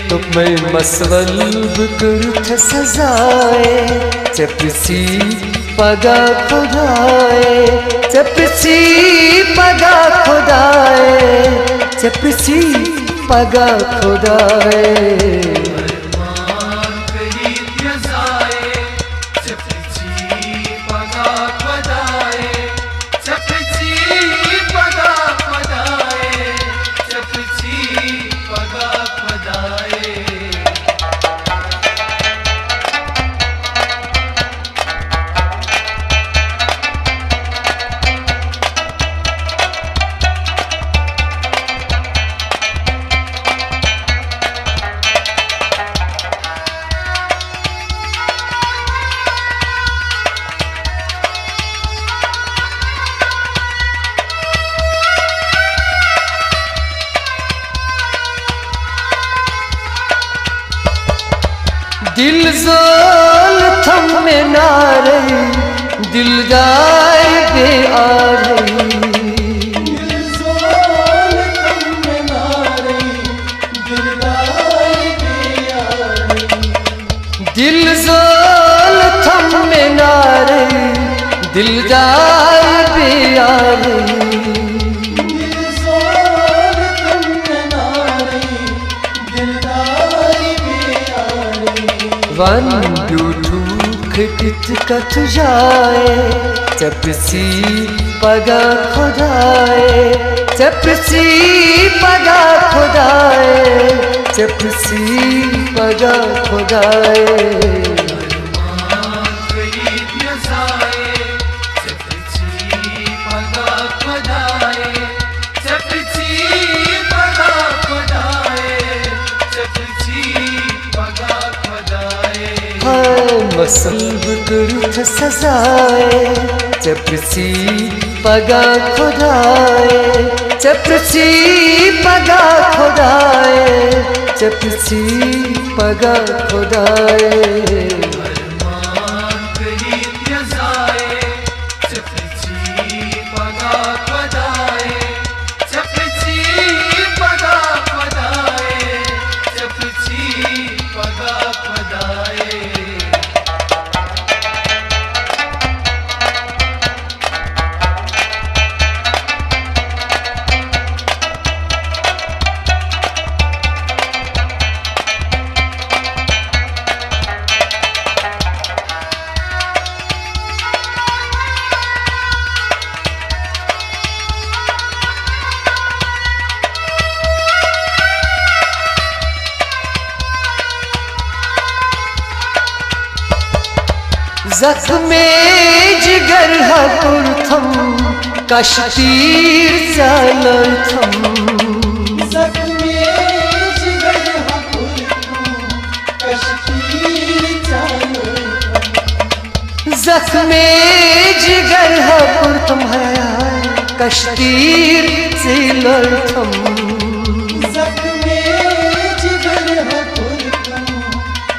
دوٚپمَے مسول بہٕ کٔرتھ سزایہِ، ژےٚ پرژھی پگاہ خۄدایہِ، ژےٚ پرژھی پگاہ خۄدایہِ، ژےٚ پرژھی پگاہ خۄدایہِ۔ دل زول تھم مےٚ نارے، دلدار بے آرے۔ دل زول تھم مےٚ نارے، دلدار بے آرے۔ وَن بیوٗٹھوٗ کھٔٹِتھ کَتھ جایہِ، ژےٚ پرٛژھی پگاہ خۄدایہِ، ژےٚ پرٛژھی پگاہ خۄدایہِ، ژےٚ پرٛژھی پگاہ خۄدایہِ۔ اصل بہٕ کٔرٕتھ سزاے، ژےٚ پرٛژھی پگاہ خۄداے، ژےٚ پرٛژھی پگاہ خۄداے، ژےٚ پرٛژھی پگاہ خۄداے۔ زخمِ جگر ہا کوٚرتھم، کشتیٖر ژلٲوتھم۔ زخمِ جگر ہا کوٚرتھم، کشتیٖر ژلٲوتھم۔ زخمِ جگر ہا کوٚرتھم، ہاے ہاے، کشتیٖر ژلٲوتھم۔ زخمِ جگر ہا کوٚرتھم،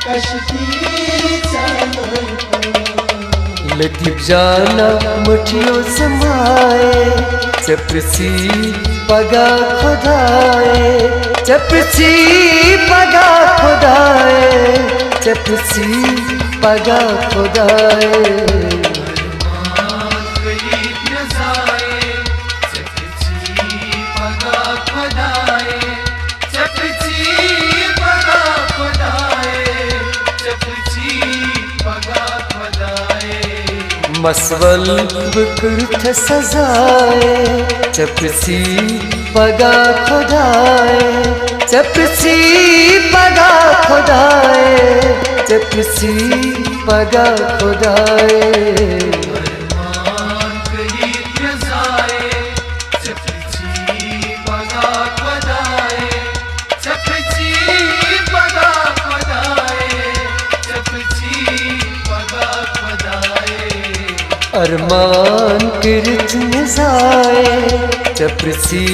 کشتیٖر ژلٲوتھم۔ لطیف جانا مٹھیو ژٕ ماے، ژےٚ پرٛژھی پگاہ خۄداے، ژےٚ پرٛژھی پگاہ خۄداے، ژےٚ پرٛژھی پگاہ خۄداے۔ مسول بہٕ کٔرٕتھ سزاے، ژےٚ پرٛژھی پگاہ خۄداے، ژےٚ پرٛژھی پگاہ خۄداے، ژےٚ پرٛژھی پگاہ خۄداے۔ ارمان کٔرِتھ مےٚ زایہِ، ژےٚ پرٛژھی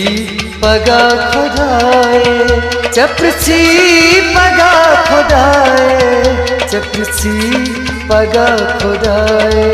پگاہ خۄداے، ژےٚ پرٛژھی پگاہ خۄداے، ژےٚ پرٛژھی پگاہ خۄداے۔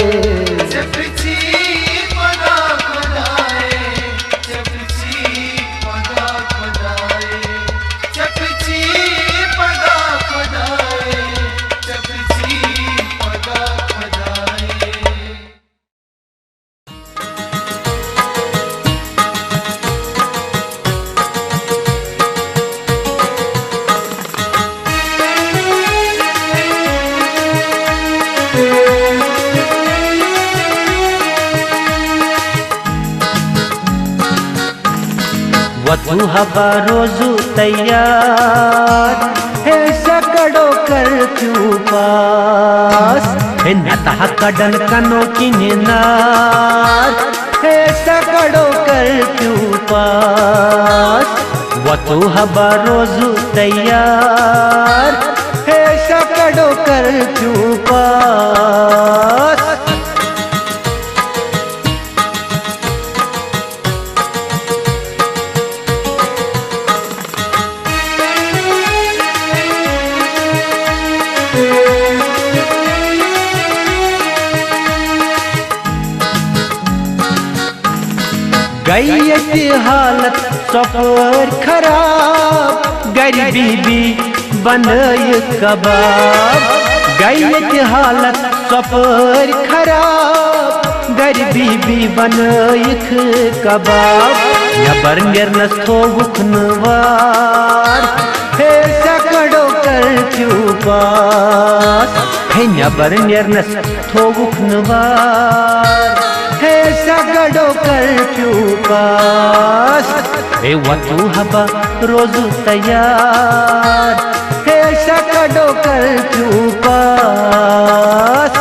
وتو ہبا روزو تیار، ہے سکڑو کرفیو پاس، ہے نتہ کڈن کنو کنہ نار، ہے سکڑو کرفیو پاس۔ وتو ہبا روزو تیار، ہے سکڑو کرفیو پاس۔ گٔے ییٚتہِ حالت ژۄپٲرۍ خراب، گرِ بی بی بنٲیِکھ کباب۔ گٔے ییٚتہِ حالت ژۄپٲرۍ خراب، گرِ بی بی بنٲیِکھ کباب۔ نٮ۪بر نیرنس تھووُکھ نہٕ وار، ہے سکڑو کرفیو پاس۔ ہے نٮ۪بر نیرنس تھووُکھ نہٕ وار، ہے سکڑو کرفیو پاس۔ ہے وتو ہبا روزو تیار، ہے سکڑو کرفیو پاس۔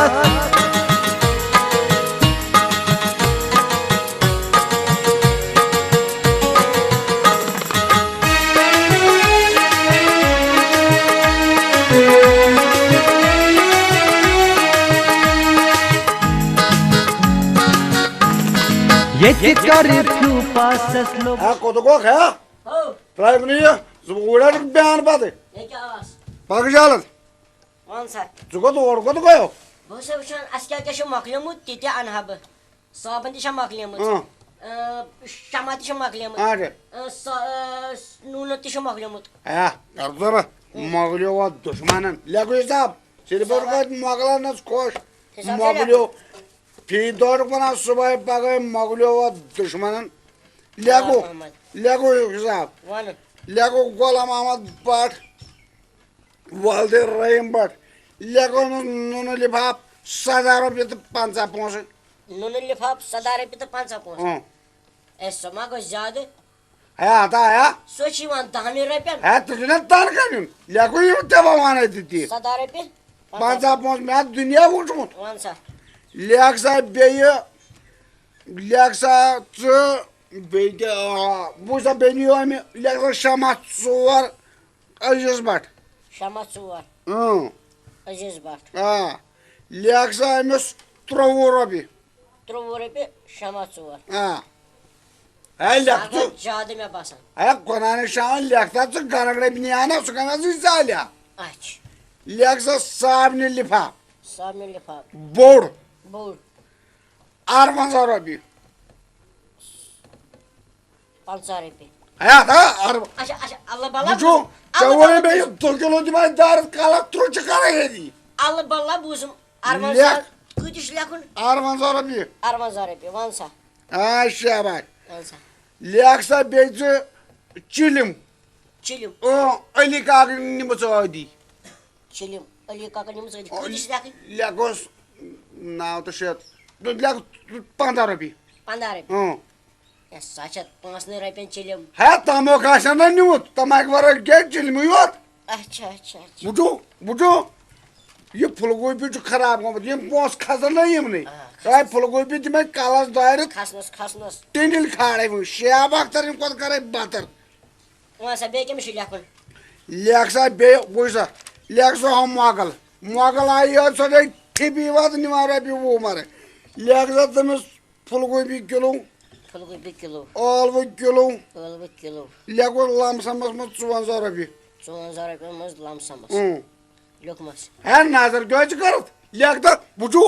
ییٚتہِ کر فیوٗ پاسس لوٚگ۔ ہا، کوٚت گوٚکھ، ہا؟ ہو۔ ترٛاوکھ نہٕ یہِ، ژٕ وُڑا چھُکھ بیان پتہٕ۔ ییٚکیٛاہ آس۔ پکھ جلد۔ وَن سا۔ ژٕ کوٚت اور کوٚت گوٚو؟ بہٕ اوسُس وٕچھان، اَسہِ کیٛاہ کیٛاہ چھُ مۄکلیومُت، تہِ تہِ اَنہٕ ہا بہٕ۔ صابن تہِ چھےٚ مۄکلیمٕژ۔ اۭں۔ اۭں، شمع تہِ چھُ مۄکلیمُت۔ اچھا۔ اۭں، سا-، اۭں، نوٗنہٕ تہِ چھُ مۄکلیومُت۔ ہا، کر ژٕ رہ؟ مۄکلیو وۄنۍ دُشمنن۔ لیکھو حساب۔ صرف حساب۔ گوٚو مۄکلنس خۄش۔ حساب چھا مۄکلیو۔ لیکھُن؟ فی دۄہُک وَنان صُبحٲے پَگہٲے مۄکلیو اَتھ دُشمَنَن۔ لیکھو، غلام محمد۔ لیکھو حِساب۔ وَنہٕ۔ لیکھو غلام محمد بٹ، والدِ رحیٖم بٹ۔ لیکھو أمِس نُنہٕ لِفاف سَداہ رۄپیہِ تہٕ پنٛژاہ پونٛسہٕ۔ نُنہٕ لِفاف سَداہ رۄپیہِ تہٕ پنٛژاہ پونٛسہٕ۔ اۭں۔ اے، سُہ ما گوٚو زیادٕ؟ ہے، ہتا، ہے۔ سُہ چھُ یِوان دَہنٕے رۄپیَن۔ ہے، ژٕ چھُکھ نا تنخواہ نیُن؟ لیکھو یِم تہِ بہٕ وَنَے ژےٚ تی۔ سَداہ رۄپیہِ۔ پنٛژاہ پونٛسہٕ، مےٚ آسہِ دُنیا وُچھمُت۔ وَن سا۔ لیکھ سا بیٚیہِ، لیکھ سا ژٕ بیٚیہِ تہِ، آ، بوٗز سا بیٚنہِ یہِ أمہِ، لیکھ سا شمع ژور، عزیز بٹ۔ شمع ژور۔ اۭں۔ عزیز بٹ۔ آ۔ لیکھ سا أمِس ترٛۆوُہ رۄپیہِ۔ ترٛۆوُہ رۄپیہِ شمع ژور۔ آ۔ ہے، لیکھ ژٕ۔ زیادٕ مےٚ باسان۔ ہے، قرآن شاہن لیکھ سا ژٕ گرٕ گرٕ نیانا، سُہ کَمہِ آسہٕ زالیا؟ اچھا۔ لیکھ سا صابنہِ لِفاف۔ صابنہِ لِفاف۔ بوٚڑ۔ بوٚڑ۔ اَروَنزاہ رۄپیہِ۔ پنٛژاہ رۄپیہِ۔ ہے، ہا، اَر-، اچھا، اچھا، اللہ بلا۔ وٕچھو، اللہ ژےٚ ووٚنُے بلا مےٚ یہِ بوٗز۔ دُہ کِلوٗ دِمے دارس کالس ترُچ چھِ کران ییٚتی۔ اللہ بلا بوٗزُم۔ اَروَنزاہ۔ لیکھ۔ کۭتِس چھُ لیکھُن؟ اَروَنزاہ رۄپیہِ۔ اَروَنزاہ رۄپیہِ، وَن سا۔ آ، شاباش۔ وَن سا۔ لیکھ سا بیٚیہِ ژٕ چِلِم۔ چِلِم۔ اۭں، علی کاکہٕ نِمہٕ ژٕ ٲدی۔ چِلِم۔ علی کاکہٕ نِمہٕ ژٕ ٲدی۔ کۭتِس چھِ لیکھٕنۍ؟ لیکھوس نَو تہٕ شیٚتھ۔ لیکھ پنٛداہ رۄپیہِ۔ پنٛداہ رۄپیہِ۔ اۭں۔ ہے، سۄ چھےٚ پانٛژنٕے رۄپیَن چِلِم۔ ہے، تَموکھ آسہِ ہا نہ نیوٗمُت، تَماکہِ وَرٲے گٔے چِلمٕے یوت۔ اچھا، اچھا، اچھا۔ وٕچھِو، وٕچھِو، یہِ پھُلگوٗپی چھُ خراب گوٚمُت، یِم پونٛسہٕ کھسن نہ یِمنٕے۔ آ، تۄہہِ پھُلگوٗپی تِمے کَلَس دٲرِتھ۔ کھسنَس، کھسنَس۔ ٹِنِل کھالے وۄنۍ، شیاب اختر یِم کوٚت کَرے بَتَر۔ وۄنۍ سا، بیٚیہِ کٔمِس چھُ لیکھُن؟ لیکھ سا بیٚیہِ، وٕچھ سا، لیکھ سا ہُم مۄغل۔ مۄغل آیہِ یور، سۄ گٔے ٹھِپی وَتھ نِوان رۄپیہِ وُہ مَرٕ۔ لیکھ سا تٔمِس پھُلگوٗپی کِلوٗ، پھُلگوٗپی کِلوٗ۔ ٲلوٕ کِلوٗ۔ ٲلوٕ کِلوٗ۔ لیکھوس لم سمس منٛز ژُوَنزاہ رۄپیہِ۔ ژُوَنزاہ رۄپیَن منٛز لم سمس۔ اۭں۔ لیوٚکھمَس۔ ہے، نظر کیٛازِ چھِ کٔرٕتھ؟ لیکھ تہٕ، بہٕ چھُ،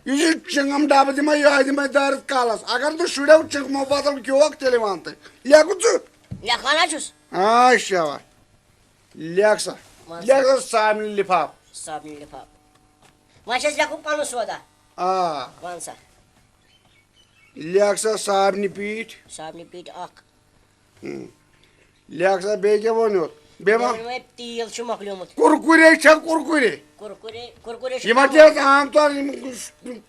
یُس یہِ چِنٛگم ڈبہٕ دِمے، یِہوٚے دِمے دٲرِتھ کلس۔ اگر نہٕ شُرٮ۪و چِنٛگمو بدل کھیوٚوکھ، تیٚلہِ وَن تہٕ۔ لیکھُن ژٕ۔ لیکھان ہا چھُس۔ آ، شاباش۔ لیکھ سا۔ وَن سا۔ لیکھ سا صابنہِ لِفاف۔ صابنہِ لِفاف۔ وۄنۍ چھِ اَسہِ لیکھُن پَنُن سودا۔ آ۔ وَن سا۔ لیکھ سا صابنہِ پیٖٹۍ۔ صابنہِ پیٖٹۍ اکھ۔ ہم۔ لیکھ سا بیٚیہِ کیٛاہ ووٚن یوت؟ بیٚیہِ ما؟ بیٚیہِ ووٚن مےٚ تیٖل چھُ مۄکلیومُت۔ کُرکُرے چھا کُرکُرے؟ کُرکُرے، کُرکُرے چھُ یِمن چھِ مۄکلیومُت۔ أسۍ عام طور یِم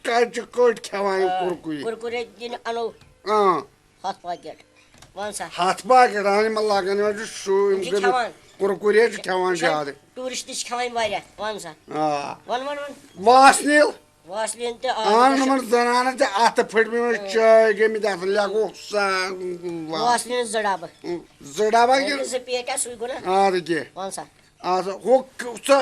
کَچہِ کٔٹۍ کھٮ۪وان یِم آ، کُرکُرے۔ کُرکُرے دِنۍ اَنو۔ آ۔ ہَتھ پاکٮ۪ٹ۔ وَن سا۔ ہَتھ پاکٮ۪ٹ، اَہَن، یِمَن لَگَن، یِمَن چھُ شُر، یِم یِم چھِ کٔرۍ کھٮ۪وان۔ کُرکُرے چھِ کھٮ۪وان یہِ چھا زیادٕ۔ ٹوٗرِسٹ چھِ کھٮ۪وان واریاہ، وَن سا۔ آ۔ وَن، وَن، وَن۔ واسنیٖل۔ واسلیٖن تہِ، آ، اَہَن، یِمَن زَنانَن چھِ اَتھٕ پھٔٹمٕتۍ، یِمَن چھِ چٲے گٔمٕتۍ اَتھ، لیکھو سا، وا-، واسلیٖن زٕ ڈَبہٕ۔ زٕ ڈَبہٕ ہا کِنہٕ؟ زٕ پیٹہِ ہا، سُے گوٚو نا؟ اَدٕ کیٛاہ۔ وَن سا۔ آ، سا، ہُہ، سُہ،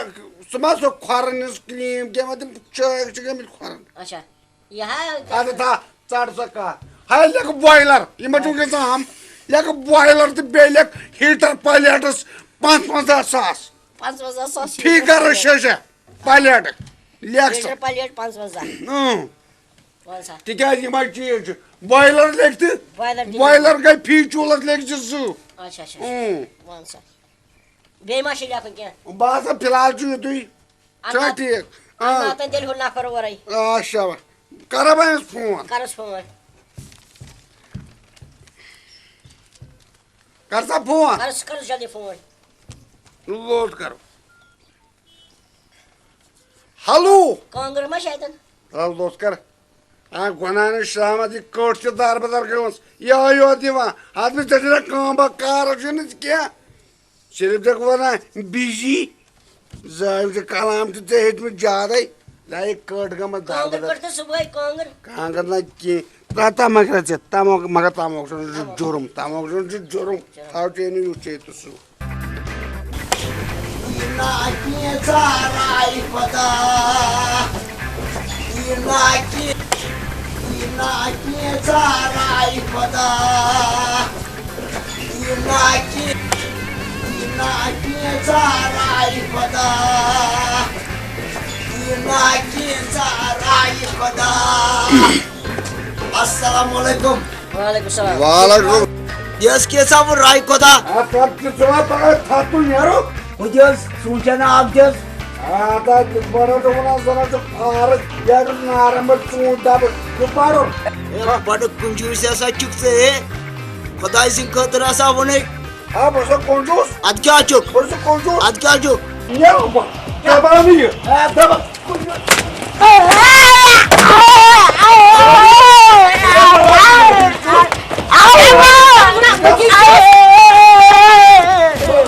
سُہ ما سُہ کھۄرَن ہٕنٛز کرٛیٖم کینٛہہ، ما تِم چٲے چھِ گٔمٕتۍ کھۄرَن؟ اچھا۔ یہِ ہا اَدٕ تھا، ژَٹ سا کَتھ۔ ہاے، لیکھ بویلَر، یِمَن چھُ وٕنکیٚس عام۔ لیکھ بویلَر تہٕ بیٚیہِ لیکھ ہیٖٹَر پَلیٹَس پانٛژوَنزاہ ساس۔ پانٛژوَنزاہ ساس فی ہیٖٹَر گَرَس پَلیٹ۔ شےٚ شےٚ پَلیٹ۔ لیکھ سا۔ Heater plate پانٛژوَنزاہ۔ اۭں۔ وَن سا۔ تِکیٛازِ یِمَے چیٖز چھِ۔ بویلَر لیکھ تہٕ بویلَر تہِ بویلَر لیکھ۔ گٔے فی چوٗلَس لیکھ زِ زٕ۔ اچھا، اچھا، اچھا۔ اۭں۔ وَن سا۔ بیٚیہِ ما چھِ لیکھُن کینٛہہ؟ بہٕ ہسا فِلحال چھُ یُتُے۔ اَمہِ چھا ناتہٕ، ٹھیٖک؟ اَمہِ آ۔ ناتَن تیٚلہِ ہُہ نفر اورَے۔ آ، شاباش۔ کَرا بہٕ أمِس فون؟ کَرُس فون۔ کَر سا فون۔ کَرُس، کَرُس جلدی فون۔ لوڈ کَرو۔ ہیلو۔ کانٛگٕر ما چھِ اَتٮ۪ن؟ آ، لوڈ کَر۔ آ، گۄناہ نہٕ شامَس یہِ کٔٹ چھِ دَربٕدَر گٔمٕژ۔ یِہوٚے یوت یِوان۔ اَتھ منٛز ژےٚ چھِ نہ کٲم، بہٕ کارَس چھُنہٕ ژٕ کینٛہہ۔ صرف چھکھ ونان بِزی، زٲوۍ تہٕ کلام چھِ ژےٚ ہیٚتمٕتۍ زیادَے۔ لایک کٔٹ گٔمٕژ کانٛگٕر دَربٕدَر۔ پٮ۪ٹھ تہٕ صُبحٲے کانٛگٕر۔ کانٛگٕر نہ کینٛہہ۔ ترٛا تمکھ رَژھِ، تمکھ، مگر تمکھ چھُنہٕ جُرُم، تمکھ چھُنہٕ جُرُم۔ تھاو چے نہٕ یُتھ چے تہٕ سُہ۔ یہِ نا کینٛہہ ژھانٛڈان پتہ۔ یہِ نا کینٛہہ، یہِ نا کینٛہہ ژھانٛڈان خدا، یہِ نا کینٛہہ، یہِ نا کینٛہہ ژھارے خدا، یہِ نا کینٛہہ ژھارے خدا۔ السلام علیکم۔ وعلیکم السلام۔ وعلیکم۔ یہِ ٲس کینٛژھا وۄنۍ راے خدا۔ آ، کر ژٕ ژٕ وَن پَگاہ تھَتھ تُہۍ نیرو۔ ہُہ تہِ حظ ژوٗنٛٹھٮ۪ن آب تہِ حظ۔ آ، تَتہِ کِتھ پٲٹھۍ چھُ وَنان، زَن حظ چھُ فارس، یہِ حظ چھُ نارَن منٛز ژوٗنٛٹھۍ ڈَبہٕ۔ کِتھ پٲٹھۍ؟ ہے، بَڑٕ کنجوٗس ہسا چھُکھ ژٕ، ہے۔ خۄداے سٕنٛدِ خٲطرٕ ہسا ووٚنُے۔ آ، بہٕ چھُسا کنجوٗس؟ اَدٕ کیٛاہ چھُکھ؟ بہٕ چھُسا کنجوٗس؟ اَدٕ کیٛاہ چھُکھ؟ نیرو بہٕ۔ کیٛاہ بَناو نہٕ یہِ؟ ہے، دَپان۔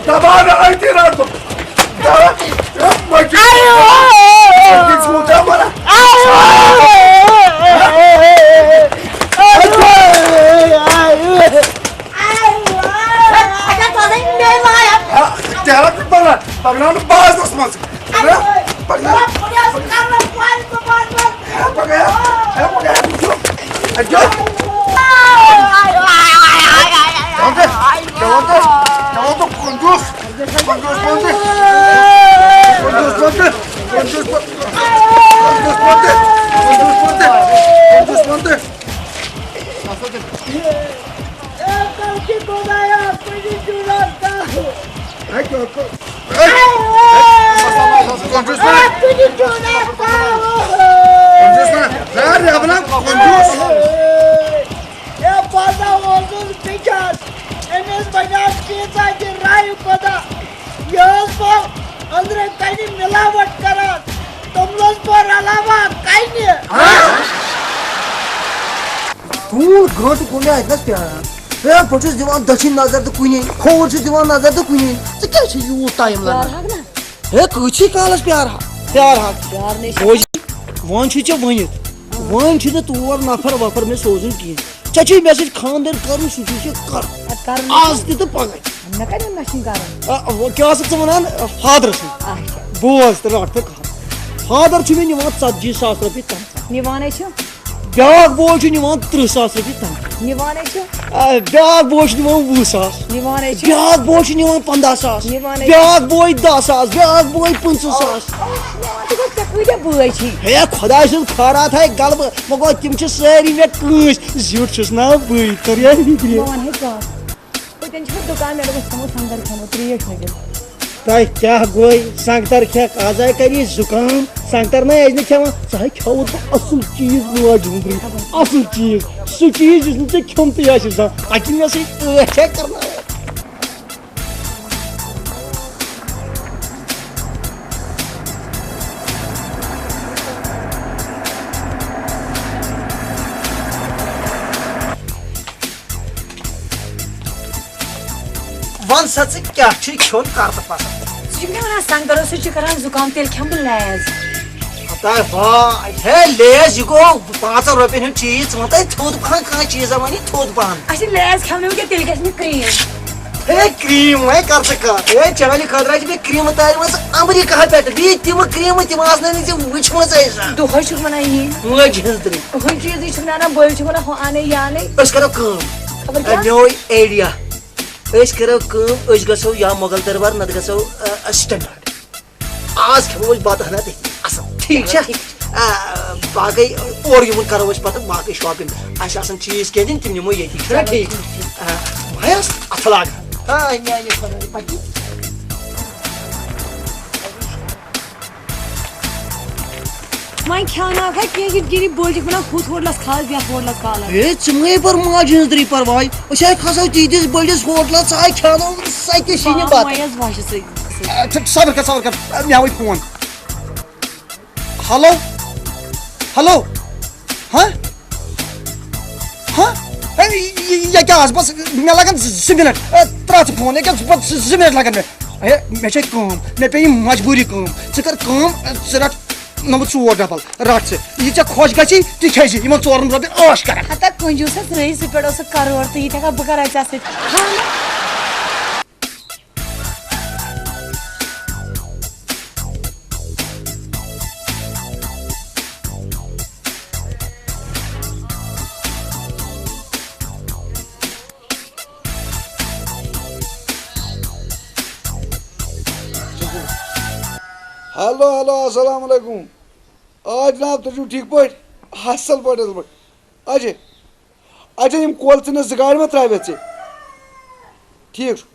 دباو مےٚ أتی رَٹھ بہٕ۔ دَپان، مَجہِ، مَجہِ ژھوٗٹا مَران۔ آ، تیرا تہِ بَنان، پَکناو نہٕ بازرَس منٛز۔ پَکناو، پَکناو۔ ہے، بہٕ ہسا اوسُس بِچار، أمِس بَنیٛاو کیٖژاہ تہِ راے خۄدا۔ یہِ ٲس بہٕ أنٛدرٕ کَنہِ مِلاوَٹ کَران، توٚملَس بہٕ رَلاوان کَنہِ۔ کوٗل گٲنٛٹہٕ گوٚو مےٚ اَتہِ نَس پیٛاران۔ ہے، بہٕ چھُس دِوان دٔچھِنۍ نظر تہٕ کُنے، کھووُر چھُس دِوان نظر تہٕ کُنے۔ ژٕ کیٛازِ چھِ یوٗت ٹایم لَگان؟ پیٛارہَکھ نا۔ ہے، کۭژ چھِ کالَس پیٛارہا؟ پیٛارہَکھ۔ پیٛارنٕے چھِ۔ بوز، وۄنۍ چھُے ژےٚ ؤنِتھ، وۄنۍ چھُنہٕ تور نفر وفر مےٚ سوزُن کِہیٖنۍ۔ ژےٚ چھُے مےٚ سۭتۍ خانٛدر کرُن، سُہ چھُے ژےٚ کرُن۔ اَدٕ کرُن آز تہِ تہٕ پگاہ تہِ۔ مےٚ کَتہِ ووٚن مےٚ چھُنہٕ کرُن؟ آ، وۄنۍ کیٛاہ ٲسٕکھ ژٕ وَنان؟ آ، فادرَس سۭتۍ۔ اچھا۔ بوز تہٕ رَٹ تہٕ کَتھ۔ فادر چھُ مےٚ نِوان ژتجی ساس رۄپیہِ تنخواہ۔ نِوانَے چھُ۔ بیٛاکھ بوے چھُ نِوان تٕرٛہ ساس رۄپیہِ تنخواہ۔ نِوانَے چھُ۔ آ، بیٛاکھ بوے چھُ نِوان وُہ ساس۔ نِوانَے چھُ۔ بیٛاکھ بوے چھُ نِوان پنٛداہ ساس۔ نِوانَے چھُ۔ بیٛاکھ بوے دَہ ساس، بیٛاکھ بوے پٕنٛژٕہ ساس۔ ژےٚ کۭتیٛاہ بٲے چھی؟ ہے، خۄداے سُنٛد خٲرات ہے غلبہٕ، مگر تِم چھِ سٲری مےٚ کٲنٛسہِ۔ زیُٹھ چھُس نا بٕے، کٔر یا فِکرِ۔ بہٕ وَنہٕ ہے کَتھ۔ پٔتِم چھُ مےٚ دُکان، مےٚ دوٚپُس، ژھٕنُس سنٛگتر کھٮ۪مو، ترٛیش نہٕ دِتھ۔ تۄہہِ کیٛاہ گوٚے؟ سنٛگتر کھٮ۪کھ، آز ہاے کَری زُکام، سنٛگتر نَے ٲسۍ نہٕ کھٮ۪وان۔ ژٕ ہاے کھیوٚوُتھ اَصٕل چیٖز ماجہِ ہُنٛدرٕے، اَصٕل چیٖز، سُہ چیٖز یُس نہٕ ژےٚ کھیوٚمتُے آسہِ زانٛہہ۔ اَتہِ مےٚ سۭتۍ ٲٹھ چھےٚ کرناوان۔ وَن سا ژٕ کیٛاہ چھُے کھیوٚن، کر تہٕ پسنٛد؟ ژٕ چھُکھ مےٚ وَنان سنٛگترو سۭتۍ چھُ کران زُکام، تیٚلہِ کھٮ۪مہٕ بہٕ لیز۔ ہتا واے، ہے لیز، یہِ گوٚو پانٛژن رۄپین ہُنٛد چیٖز، ژٕ وَن تۄہہِ تھوٚد پہن کانٛہہ چیٖزا وَن یہِ تھوٚد پہن۔ اَسہِ چھِ لیز کھٮ۪منٕے وٕنکٮ۪ن، تیٚلہِ گژھِ مےٚ کرٛیٖم۔ ہے کرٛیٖم وۄنۍ کر ژٕ کَتھ؟ ہے چانہِ خٲطرٕ چھِ مےٚ کرٛیٖمہٕ تارِمَژٕ امریکہس پٮ۪ٹھ، بیٚیہِ تِمہٕ کرٛیٖمہٕ تِم آسنَے نہٕ ژےٚ وٕچھمٕژَے زانٛہہ۔ دۄہَے چھُکھ وَنان یی۔ مٲجہِ ہٕنٛز ترٛیٚیہِ۔ ہُہ چیٖزٕے چھُکھ نہٕ اَنان، بٔلۍ چھُکھ وَنان ہُہ اَنے یہِ اَنے۔ أسۍ کَرو کٲم۔ خبر کیٛاہ؟ مےٚ اوے آیڈیا۔ أسۍ کَرو کٲم، أسۍ گژھو یا مۄغل دربار، نَتہٕ گژھو، آ، سٹینڈرڈ۔ آز کھٮ۪مو أسۍ بَتہٕ ہنا تٔتی۔ اَصٕل۔ ٹھیٖک چھا؟ آ، باقٕے اورٕ یِمَن کَرو أسۍ پَتہٕ باقٕے شاپِنٛگ۔ اَسہِ آسَن چیٖز کینٛہہ دِنۍ، تِم نِمو ییٚتی۔ چھُنہ ٹھیٖک؟ آ، بہٕ ہَس اَتھٕ لاگہٕ۔ آ، میٛانہِ خۄدایہِ پَتہٕ۔ وۄنۍ کھیٛاوناوکھا کینٛہہ، یِم کِنی بٔلۍ چھِکھ وَنان ہُتھ ہوٹلَس کھال، یَتھ ہوٹلَس کھال۔ ہے، ژٕ مہٕ ہے بَر ماجہِ ہٕنٛز ترٛی پَرواے۔ أسۍ ہے کھسو تِہِنٛدِس بٔڑِس ہوٹلَس، ژٕ ہے کھیٛاوناوَکھ سۄ تہِ شیٖنہِ بَتہٕ۔ وۄنۍ حظ وۄنۍ چھِ سُہ۔ اچھا، صبر کر، صبر کر، مےٚ آوُے فون۔ ہیلو، ہیلو، ہاں؟ ہاں؟ ہے، یہِ، یہِ، یہِ کیٛاہ آز؟ بس، مےٚ لَگَن زٕ، زٕ مِنٹ۔ اے، ترٛاو ژٕ فون، ییٚکیٛاہ بس زٕ، زٕ مِنٹ لَگَن مےٚ۔ ہے، مےٚ چھےٚ کٲم، مےٚ پیٚیہِ مجبوٗری کٲم۔ ژٕ کر کٲم، ژٕ رَٹ نمبر ژور ڈبل، رَٹ ژٕ۔ یہِ ژےٚ خۄش گژھی، تہِ کھیٚیہِ زِ۔ یِمَن ژورَن رۄپیَن عٲش کَرَکھ۔ ہتا کنجوٗسس رٲیِس پٮ۪ٹھ اوسُکھ کرور تہٕ یہِ تہِ ہٮ۪کا بہٕ کرا ژےٚ سۭتۍ؟ ہاں۔ ہیلو، ہیلو، السلام علیکم۔ آ جناب، تُہۍ چھِو ٹھیٖک پٲٹھۍ؟ اَصٕل پٲٹھۍ، اَصٕل پٲٹھۍ۔ اچھا، اچھا، یِم کۄل ژٕ نہٕ زٕ گاڑِ ما ترٛاوٮ۪تھ ژےٚ؟ ٹھیٖک چھُ۔